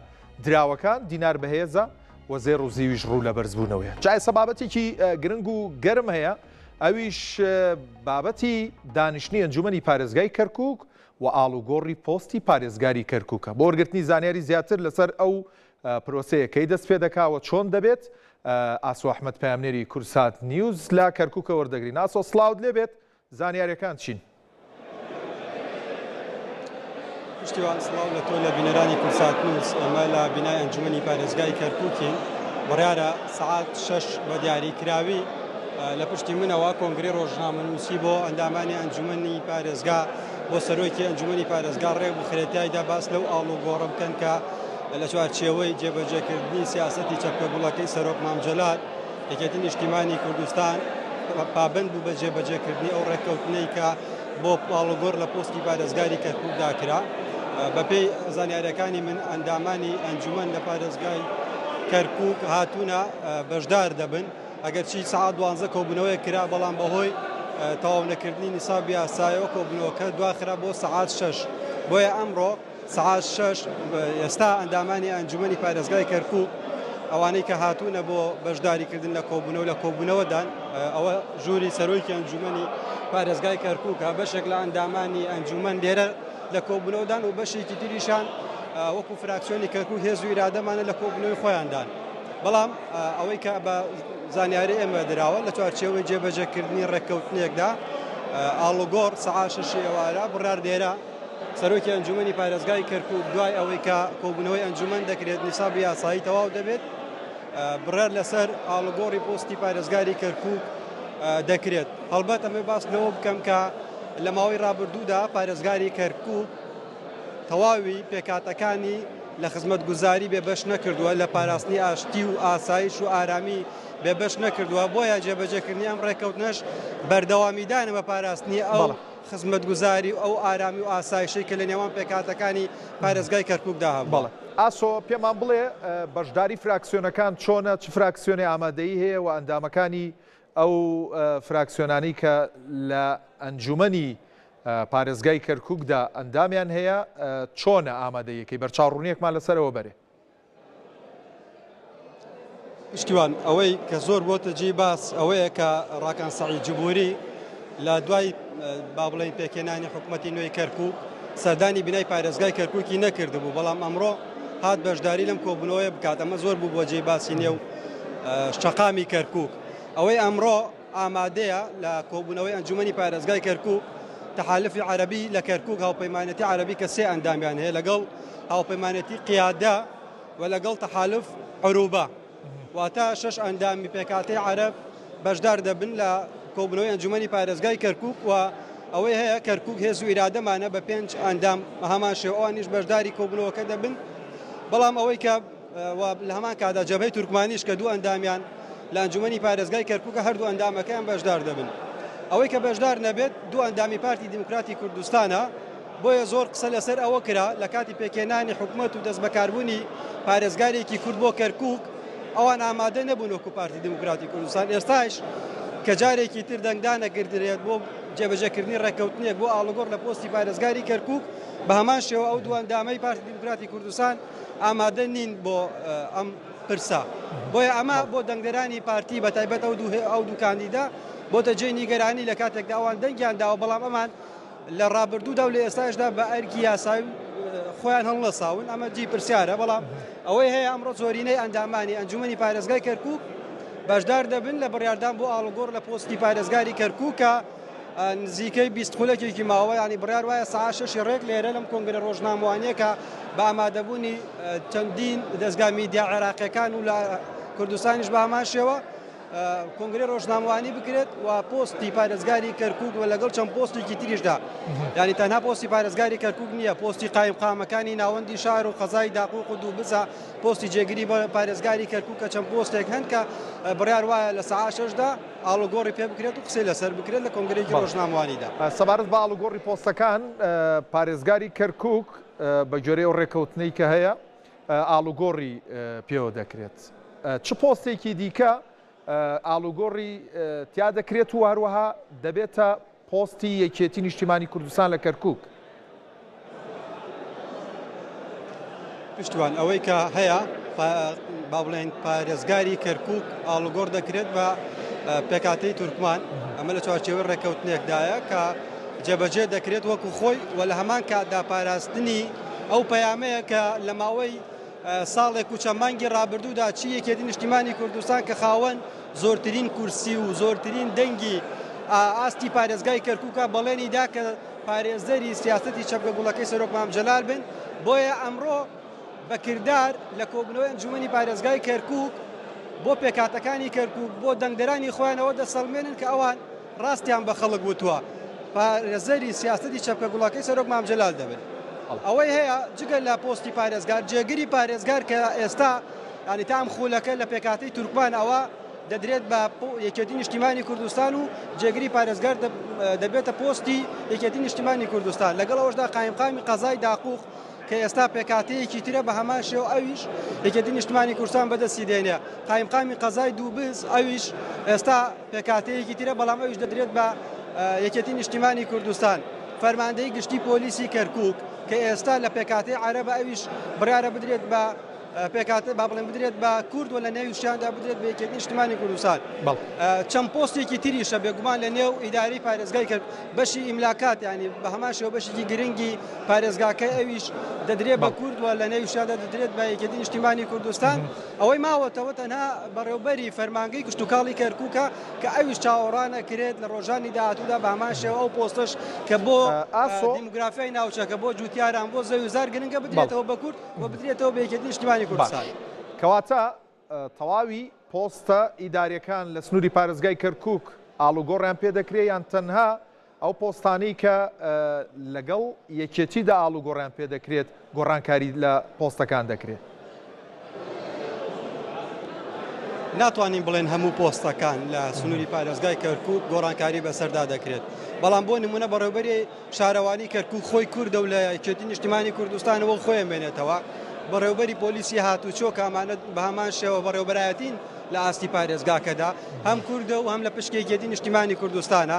دراوەکان دینار بەهێزە و زێڕ و زیویش ڕوو لە بەرزبوونەوەیە. جا ئێستا بابەتێکی گرنگ و گەرم هەیە ئەویش بابەتی دانیشتنی ئەنجومەنی پارێزگای کەرکوک و ئاڵوگۆڕی پۆستی پارێزگاری کەرکوکە. بۆ وەرگرتنی زانیاری زیاتر لەسەر ئەو پرۆسەیە کەی دەست پێ دەکا و چۆن دەبێت ئاسۆ ئەحمەد پەیامنێری کوردسات نیوز لە کەرکوکە وەردەگرین. ئاسۆ سڵاوت لێبێت، زانیاریەکان چین؟ پشتیوان سڵاو لە تۆ لە بینەرانی کوردسات نیوز. ئێمە لە بینای ئەنجومەنی پارێزگای کەرکوکین. بڕیارە سەعات شەش بە دیاری کراوی لە پشتی منەوە کۆنگرەی ڕۆژنامەنووسی بۆ ئەندامانی ئەنجومەنی پارێزگا بۆ سەرۆکی ئەنجومەنی پارێزگا ڕێک بخرێت، تیایدا باس لەو ئاڵوگۆڕە بکەن کە لە چوارچێوەی جێبەجێکردنی سیاسەتی چەپکە گوڵەکەی سەرۆک مام جەلال یەکێتی نیشتیمانی کوردستان پابەند بوو بە جێبەجێکردنی ئەو ڕێککەوتنەی کە بۆ ئاڵوگۆڕ لە پۆستی پارێزگاری کەرکووکدا کرا. بەپێی زانیاریەکانی من ئەندامانی ئەنجومەن لە پارێزگای کەرکووک هاتوونە بەشدار دەبن، ئەگەرچی سەعات دوانزە کۆبوونەوەیەک کرا، بەڵام بەهۆی تەواو نەکردنی نیسابی یاسایەوە کۆبوونەوەکە دواخرا بۆ سەعات شەش. بۆیە ئەمڕۆ سەعات شەش ئێستا ئەندامانی ئەنجومەنی پارێزگای کەرکووک ئەوانەی کە هاتوونە بۆ بەشداریکردن لە کۆبوونەوە لە کۆبوونەوەدان، ئەوە ژووری سەرۆکی ئەنجومەنی پارێزگای کەرکووکە، بەشێک لە ئەندامانی ئەنجومەن لێرە لە کۆبوونەوەدان و بەشێکی تریشان وەکو فراکسیۆنی کەرکووک هێز و ئیرادەمانە لە کۆبوونەوەی خۆیاندان. بەڵام ئەوەی کە بە زانیاری ئێمە دراوە لە چوارچێوەی جێبەجێکردنی ڕێککەوتنێکدا ئاڵوگۆڕ سەعات شەشی ئێوارە بڕیار لێرە سەرۆکی ئەنجومەنی پارێزگای کەرکوک دوای ئەوەی کە کۆبوونەوەی ئەنجومەن دەکرێت نیسابی یاسایی تەواو دەبێت بڕیار لەسەر ئاڵوگۆڕی پۆستی پارێزگاری کەرکوک دەکرێت. هەڵبەت ئەمە باس لەوە بکەم کە لە ماوەی ڕابردوودا پارێزگاری کەرکوک تەواوی پێکاتەکانی لە خزمەتگوزاری بێبەش نەکردووە، لە پاراستنی ئاشتی و ئاسایش و ئارامی بێبەش نەکردووە، بۆیە جێبەجێکردنی ئەم ڕێککەوتنەش بەردەوامیدانە بە پاراستنی ئەو خزمەتگوزاری و ئەو ئارامی و ئاسایشەی کە لە نێوان پێکهاتەکانی پارێزگای کەرکووکدا هەبووە. بەڵێ. ئاسۆ، پێمان بڵێ بەشداری فراکسیۆنەکان چۆنە، چ فراکسیۆنێ ئامادەیی هەیە و ئەندامەکانی ئەو فراکسیۆنانەی کە لە ئەنجوومەنی پارێزگای کەرکووکدا ئەندامیان هەیە چۆنە ئامادەییەکەی، بەرچاوڕوونییەکمان لەسەر ئەوە بەرێ. پشتیوان، ئەوەی کە زۆر بۆتە جێی باس ئەوەیە کە ڕاکان سەعید جبوری لە دوای با بڵێین پێکهێنانی حکوومەتی نوێی کەرکووک سەردانی بینای پارێزگای کەرکووکی نەکردبوو، بەڵام ئەمڕۆ هات بەشداری لەم کۆبوونەوەیە بکات. ئەمە زۆر بوو بۆ جێی باسی نێو شەقامی کەرکووک. ئەوەی ئەمڕۆ ئامادەیە لە کۆبوونەوەی ئەنجومەنی پارێزگای کەرکووک، تەحالفی عەرەبی لە کەرکووک، هاوپەیمانێتی عەرەبی کە سێ ئەندامیان هەیە لەگەڵ هاوپەیمانێتی قیادە و لەگەڵ تەحالف عروبە، واتە شەش ئەندامی پێکهاتەی عەرەب بەشدار دەبن لە کۆبوونەوەی ئەنجومەنی پارێزگای کەرکووک و ئەوەی هەیە کەرکووک هێز و ئیرادەمانە بە پێنج ئەندام هەمان شێوە ئەوانیش بەشداری کۆبوونەوەکە دەبن. بەڵام ئەوەی کە و لە هەمان کاتدا جەبهەی تورکمانیش کە دوو ئەندامیان لە ئەنجومەنی پارێزگای کەرکووکە هەردوو ئەندامەکەیان بەشدار دەبن. ئەوەی کە بەشدار نەبێت دوو ئەندامی پارتی دیموکراتی کوردستانە، بۆیە زۆر قسە لەسەر ئەوە کرا لە کاتی پێکهێنانی حکومەت و دەستبەکاربوونی پارێزگارێکی کورد بۆ کەرکووک ئەوان ئامادە نەبوون وەکو پارتی دیموکراتی کوردستان. ئێستاش کە جارێکی تر دەنگدانەگردرێت بۆ جێبەجێکردنی ڕێککەوتنێک بۆ ئاڵوگۆڕ لە پۆستی پارێزگاری کەرکووک بە هەمان شێوە ئەو دوو ئەندامەی پارتی دیموکراتی کوردستان ئامادە نین بۆ ئەم پرسە. بۆیە ئەمە بۆ دەنگدەرانی پارتی بە تایبەت ئەو دوو ئەو دوو کاندیدە بۆتە جێی نیگەرانی لە کاتێکدا ئەوان دەنگیان داوە، بەڵام ئەمان لە ڕابردوودا و لە ئێستاشدا بە ئەرکی یاسایی خۆیان هەڵنەساون، ئەمە جێی پرسیارە. بەڵام ئەوەی هەیە ئەمڕۆ زۆرینەی ئەندامانی ئەنجومەنی پارێزگای کەرکووک بەشدار دەبن لە بڕیاردان بۆ ئاڵوگۆڕ لە پۆستی پارێزگاری کەرکووک کە نزیکەی 20 خولەکێکی ماوە، ینی بڕیار وایە سەعات شەشی ڕێک لێرە لەم کۆنگرە ڕۆژنامەوانییە کە بە ئامادەبوونی چەندین دەزگا میدیا عێراقیەکان و لە کوردستانیش بە هەمان شێوە کۆنگرەی ڕۆژنامەوانی بکرێت و پۆستی پارێزگاری کەرکوک و لەگەڵ چەند پۆستێکی تریشدا، یعنی تەنها پۆستی پارێزگاری کەرکوک نییە، پۆستی قایمقامەکانی ناوەندی شار و قەزای داقوق و دووبزە، پۆستی جێگری پارێزگاری کەرکوک کە چەند پۆستێک هەن کە بڕیار وایە لە سەعات شەشدا ئاڵوگۆڕی پێ بکرێت و قسەی لەسەر بکرێت لە کۆنگرەیەکی ڕۆژنامەوانیدا. سەبارەت بە ئاڵوگۆڕی پۆستەکان، پارێزگاری کەرکوک بە گوێرەی ئەو ڕێککەوتنەی کە هەیە ئاڵوگۆڕی پێوە دەکرێت، چ پۆستێکی دیکە ئاڵوگۆڕی تیا دەکرێت و هەروەها دەبێتە پۆستی یەکێتی نیشتیمانی کوردستان لە کەرکوک؟ پشتیوان، ئەوەی کە هەیە با بڵێین پارێزگاری کەرکوک ئاڵوگۆڕ دەکرێت بە پێکهاتەی تورکمان، ئەمە لە چوارچێوەی ڕێککەوتنێکدایە کە جێبەجێ دەکرێت وەکو خۆی و لە هەمان کاتدا پاراستنی ئەو پەیامەیە کە لە ماوەی ساڵێک و چەند مانگی ڕابردوودا چی یەکێتی نیشتیمانی کوردستان کە خاوەن زۆرترین کورسی و زۆرترین دەنگی ئاستی پارێزگای کەرکووکە بەڵێنی دا کە پارێزەری سیاسەتی چەپکە گوڵەکەی سەرۆک مام جەلال بن، بۆیە ئەمڕۆ بە کردار لە کۆبوونەوەی ئەنجومەنی پارێزگای کەرکووک بۆ پێکهاتەکانی کەرکووک بۆ دەنگدەرانی خۆیان ئەوە دەسەلمێنن کە ئەوان ڕاستیان بە خەڵک وتووە پارێزەری سیاسەتی چەپکە گوڵەکەی سەرۆک مام جەلال دەبن. ئەوەی هەیە جگە لە پۆستی پارێزگار جێگری پارێزگار کە ئێستا ینی تا ئەم خولەکە لە پێکهاتەی تورکمان ئەوە دەدرێت بە یەکێتی نیشتیمانی کوردستان و جێگری پارێزگار دەبێتە پۆستی یەکێتی نیشتیمانی کوردستان لەگەڵ ئەوەشدا قایمقامی قەزای داقوق کە ئێستا پێکهاتەیەکی ترە بە هەمان شێوە ئەویش یەکێتی نیشتمانی کوردستان بەدەستی دێنێ قایمقامی قەزای دووبز ئەویش ئێستا پێکهاتەیەکی ترە بەڵام ئەویش دەدرێت بە یەکێتی نیشتیمانی کوردستان فەرماندەی گشتی پۆلیسی کەرکوک کە ئێستا لە پێکهاتەی عەرەبە ئەویش بڕیارە بدرێت بە پێکهاتە با بڵێن بدرێت بە کورد و لە نێویشیاندا بدرێت بە یەکێتی نیشتمانی کوردستان. چەند پۆستێکی تریشە بێگومان لە نێو ئیدارەی پارێزگای کەرکوک بەشی ئیملاکات ینی بە هەمان شێوە بەشێکی گرنگی پارێزگاکەی ئەویش دەدرێت بە کورد و لە نێویشیاندا دەدرێت بە یەکێتی نیشتیمانی کوردستان. ئەوەی ماوەتەوە تەنها بەڕێوبەری فەرمانگەی کشتوکاڵی کەرکوکە کە ئەویش چاوەڕان ئەکرێت لە ڕۆژانی داهاتوودا بە هەمان شێوە ئەو پۆستەش کە بۆ دیموگرافیای ناوچەکە بۆ جوتیاران بۆ زەویوزار گرنگە بدرێتەوە بە کورد و بدرێتەوە بە یەکێتی نیشتیمانی کوردستان. باش کەواتە تەواوی پۆستە ئیداریەکان لە سنوری پارێزگای کەرکوک ئاڵوگۆڕیان پێدەکرێ یان تەنها ئەو پۆستانەی کە لەگەڵ یەکێتیدا ئاڵوگۆڕیان پێدەکرێت گۆڕانکاری لە پۆستەکان دەکرێت؟ ناتوانین بڵێن هەموو پۆستەکان لە سنووری پارێزگای کەرکک گۆڕانکاری بەسەردا دەکرێت بەڵام بۆ نمونە بەڕێوبەری شارەوانی کەرکک خۆی کوردە و لە یەکێتی نیشتیمانی کوردستانەوە خۆی مێنێتەوە بەڕێوبەری پۆلیسی هاتوچۆ کامانە بە هەمان شێوە بەڕێوبەرایەتین لە ئاستی پارێزگاکەدا هەم کوردە و هەم لە پشکی یەکێتی نیشتیمانی کوردستانە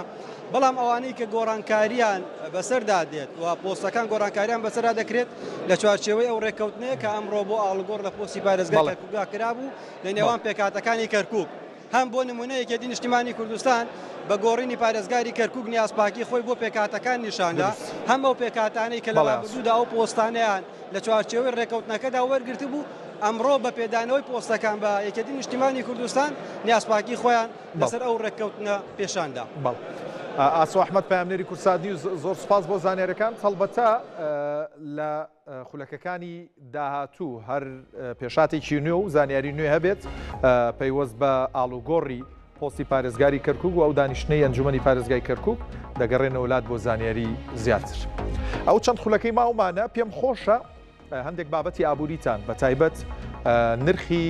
بەڵام ئەوانەی کە گۆڕانکاریان بەسەردا دێت و پۆستەکان گۆڕانکاریان بەسەردا دەکرێت لە چوارچێوەی ئەو ڕێککەوتنەیە کە ئەمڕۆ بۆ ئاڵوگۆڕ لە پۆستی پارێزگای کەرکوکدا کرابوو لە نێوان پێکهاتەکانی کەرکوک هەم بۆ نمونە یەکێتی نیشتیمانی کوردستان بە گۆڕینی پارێزگاری کەرکوک نیازپاکی خۆی بۆ پێکهاتەکان نیشاندا هەم ئەو پێکهاتانەی کە لە ڕابردوودا ئەو پۆستانەیان لە چوارچێوەی ڕێککەوتنەکەدا وەرگرتبوو ئەمڕۆ بە پێدانەوەی پۆستەکان بە یەکێتی نیشتیمانی کوردستان نیازپاکی خۆیان لەسەر ئەو ڕێککەوتنە پێشاندا. بەڵێ. ئاسۆ ئەحمەد پەیامنێری کوردسات نیوز زۆر سوپاس بۆ زانیاریەکانت. هەڵبەتە لە خولەکەکانی داهاتوو هەر پێشاتێکی نوێ و زانیاری نوێ هەبێت پەیوەست بە ئاڵوگۆڕی پۆستی پارێزگاری کەرکوک و ئەو دانیشتنەی ئەنجومەنی پارێزگای کەرکوک دەگەڕێنەوە لات بۆ زانیاری زیاتر. ئەو چەند خولەکەی ماومانە پێم خۆشە هەندێک بابەتی ئابووریتان بە تایبەت نرخی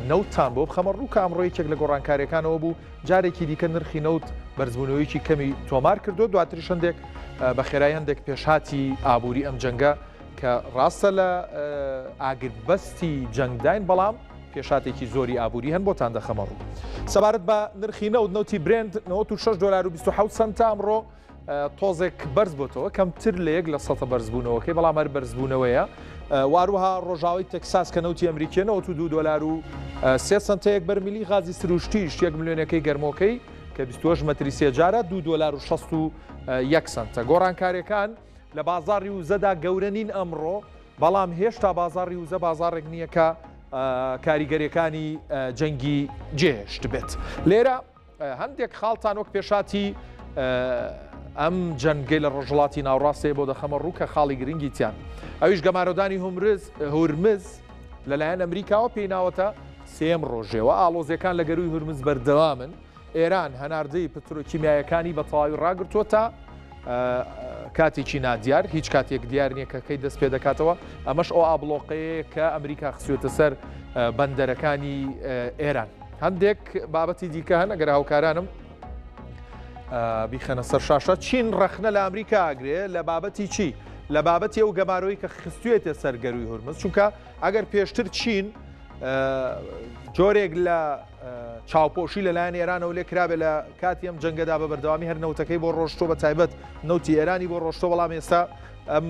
نەوتتان بۆ بخەمە ڕوو کە ئەمڕۆ یەکێک لە گۆڕانکاریەکانەوە بوو جارێکی دیکە نرخی نەوت بەرزبوونەوەیکی کەمی تۆمار کردو دواتریش هەندێک بە خێرای هەندێک پێشهاتی ئابووری ئەم جەنگە کە ڕاستە لە ئاگربەستی جەنگداین بەڵام پێشاتێکی زۆری ئابووری هەن بۆتان دەخەمە ڕوو. سەبارەت بە نرخی نەوت نەوتی برێنت 96 دلار و 27 سنتە ئەمڕۆ تۆزێک بەرز بۆتەوە کەمتر لە یەک لە سەتە بەرزبوونەوەکەی بەڵام هەر بەرزبوونەوەیە واروها ڕۆژاوی تەکساس کە نەوتی ئەمریکیە 92 دلار و سێ سنتە یەک بەرمیلی غازی سروشتیش یەک ملیۆنەکەی گەرمۆکەی کە 28 مەتری سێجارە 2 دلار و 61 سنتە گۆڕانکاریەکان لە بازاڕی وزەدا گەورە نین ئەمڕۆ بەڵام هێشتا بازاڕی وزە بازاڕێک نییە کە کاریگەریەکانی جەنگی جێهێشت بێت لێرە هەندێک خاڵتان وەک پێشاتی ئەم جەنگەی لە ڕۆژهەڵاتی ناوڕاست هەیە بۆ دەخەمە ڕوو کە خاڵی گرنگی تیان ئەویش گەمارۆدانی هومرز هورمز لەلایەن ئەمریکاوە پێی ناوەتە سێم ڕۆژێوە ئاڵۆزیەکان لە گەرووی هورمز بەردەوامن ئێران هەناردەی پترۆکیمیایەکانی بە تەواوی ڕاگرتووە تا کاتێکی نادیار هیچ کاتێک دیار نییە کە کەی دەست پێ دەکاتەوە ئەمەش ئەو ئابڵۆقەیە کە ئەمریکا خستوێتە سەر بەندەرەکانی ئێران. هەندێک بابەتی دیکە هەن ئەگەر هاوکارانم بیخەنە سەر شاشە چین ڕەخنە لە ئەمریکا ئەگرێ لە بابەتی چی لە بابەتی ئەو گەمارۆی کە خستوێتە سەر گەروی هورمز چونکە ئەگەر پێشتر چین جۆرێک لە چاوپۆشی لەلایەن ئێرانەوە لێ کرابێ لە کاتی ئەم جەنگەدا بە بەردەوامی هەر نەوتەکەی بۆ ڕۆشتۆ بە تایبەت نەوتی ئێرانی بۆ ڕۆشتۆ بەڵام ئێستا ئەم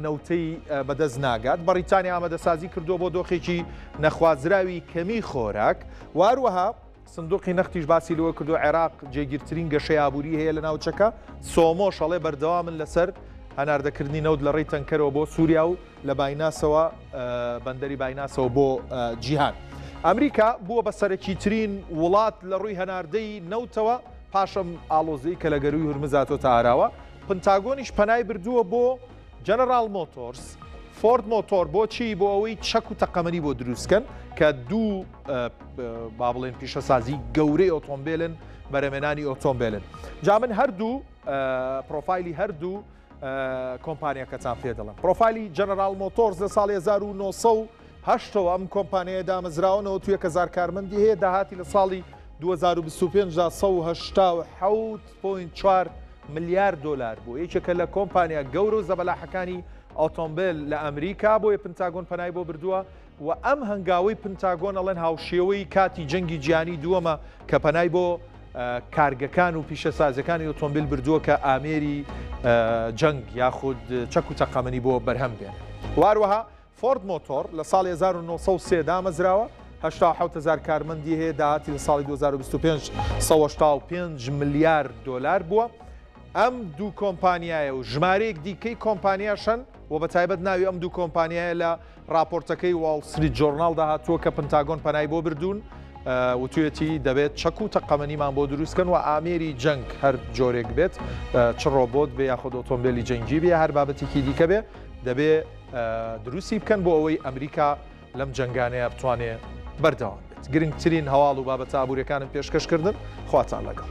نەوتەی بەدەست ناگات. بەڕیتانیا ئامادەسازی کردووە بۆ دۆخێکی نەخوازراوی کەمی خۆراک و هەروەها سندوقی نەختیش باسی لەوە کردووە عێراق جێگیرترین گەشەی ئابووری هەیە لە ناوچەکە. سۆمۆش ئەڵێ بەردەوامن لەسەر هەناردەکردنی نەوت لە ڕێی تەنکەرەوە بۆ سووریا و لە بایناسەوە بەندەری بایناسەوە بۆ جیهان. ئەمریکا بووە بە سەرەکیترین وڵات لە ڕووی هەناردەی نەوتەوە پاش ئەم ئاڵۆزیی کە لە گەرووی هورمز هاتۆتە ئاراوە. پنتاگۆنیش پەنای بردووە بۆ جەنەراڵ مۆتۆرس، فۆرد مۆتۆر بۆچی؟ بۆ ئەوەی چەک و تەقەمەنی بۆ دروستکەن کە دوو با بڵێن پیشەسازی گەورەی ئۆتۆمبیلن بەرەمێنانی ئۆتۆمبیلن جا من هەردوو پرۆفایلی هەردوو کۆمپانیەکەتان پێ دەڵێم پرۆفایلی جەنەراڵ مۆتۆرز لە ساڵی 1970ەوە ئەم کۆمپانیای دامەزراوە 91000 کارمەندی هەیە داهاتی لە ساڵی 2025 دا 187 پۆینت چوار ملیار دۆلار بوو، یەکێکە لە کۆمپانیا گەورە و زەبەلاحەکانی ئۆتۆمبێل لە ئەمریکا، بۆیە پنتاگۆن پەنای بۆ بردووە و ئەم هەنگاوەی پنتاگۆن ئەڵێن هاوشێوەی کاتی جەنگی جیهانی دووەمە کە پەنای بۆ کارگەکان و پیشەسازیەکانی ئۆتۆمبیل بردووە کە ئامێری جەنگ یاخود چەک و تەقەمەنی بۆ بەرهەم بێنێت. واروەها فۆرد مۆتۆر لە ساڵی 1903 دامەزراوە، 87 هەزار کارمەندی هەیە، داهاتی لە ساڵی 2025 185 ملیار دۆلار بووە. ئەم دوو کۆمپانیایە و ژمارەیەک دیکەی کۆمپانیاش هەن و بە تایبەت ناوی ئەم دوو کۆمپانیایە لە راپۆرتەکەی واڵ ستریت جۆرناڵدا هاتووە کە پنتاگۆن پەنای بۆ بردوون وتویەتی دەبێت چەک و تەقەمەنیمان بۆ دروستکەن و ئامێری جەنگ هەر جۆرێک بێت چ ڕۆبۆت بێ یاخود ئۆتۆمبیلی جەنگی بێ هەر بابەتێکی دیکە بێ دەبێ دروستی بکەن بۆ ئەوەی ئەمریکا لەم جەنگانەیە بتوانێ بەردەوام بێت. گرنگترین هەواڵ و بابەتە ئابووریەکانم پێشکەش کردن، خواتان لەگەڵ.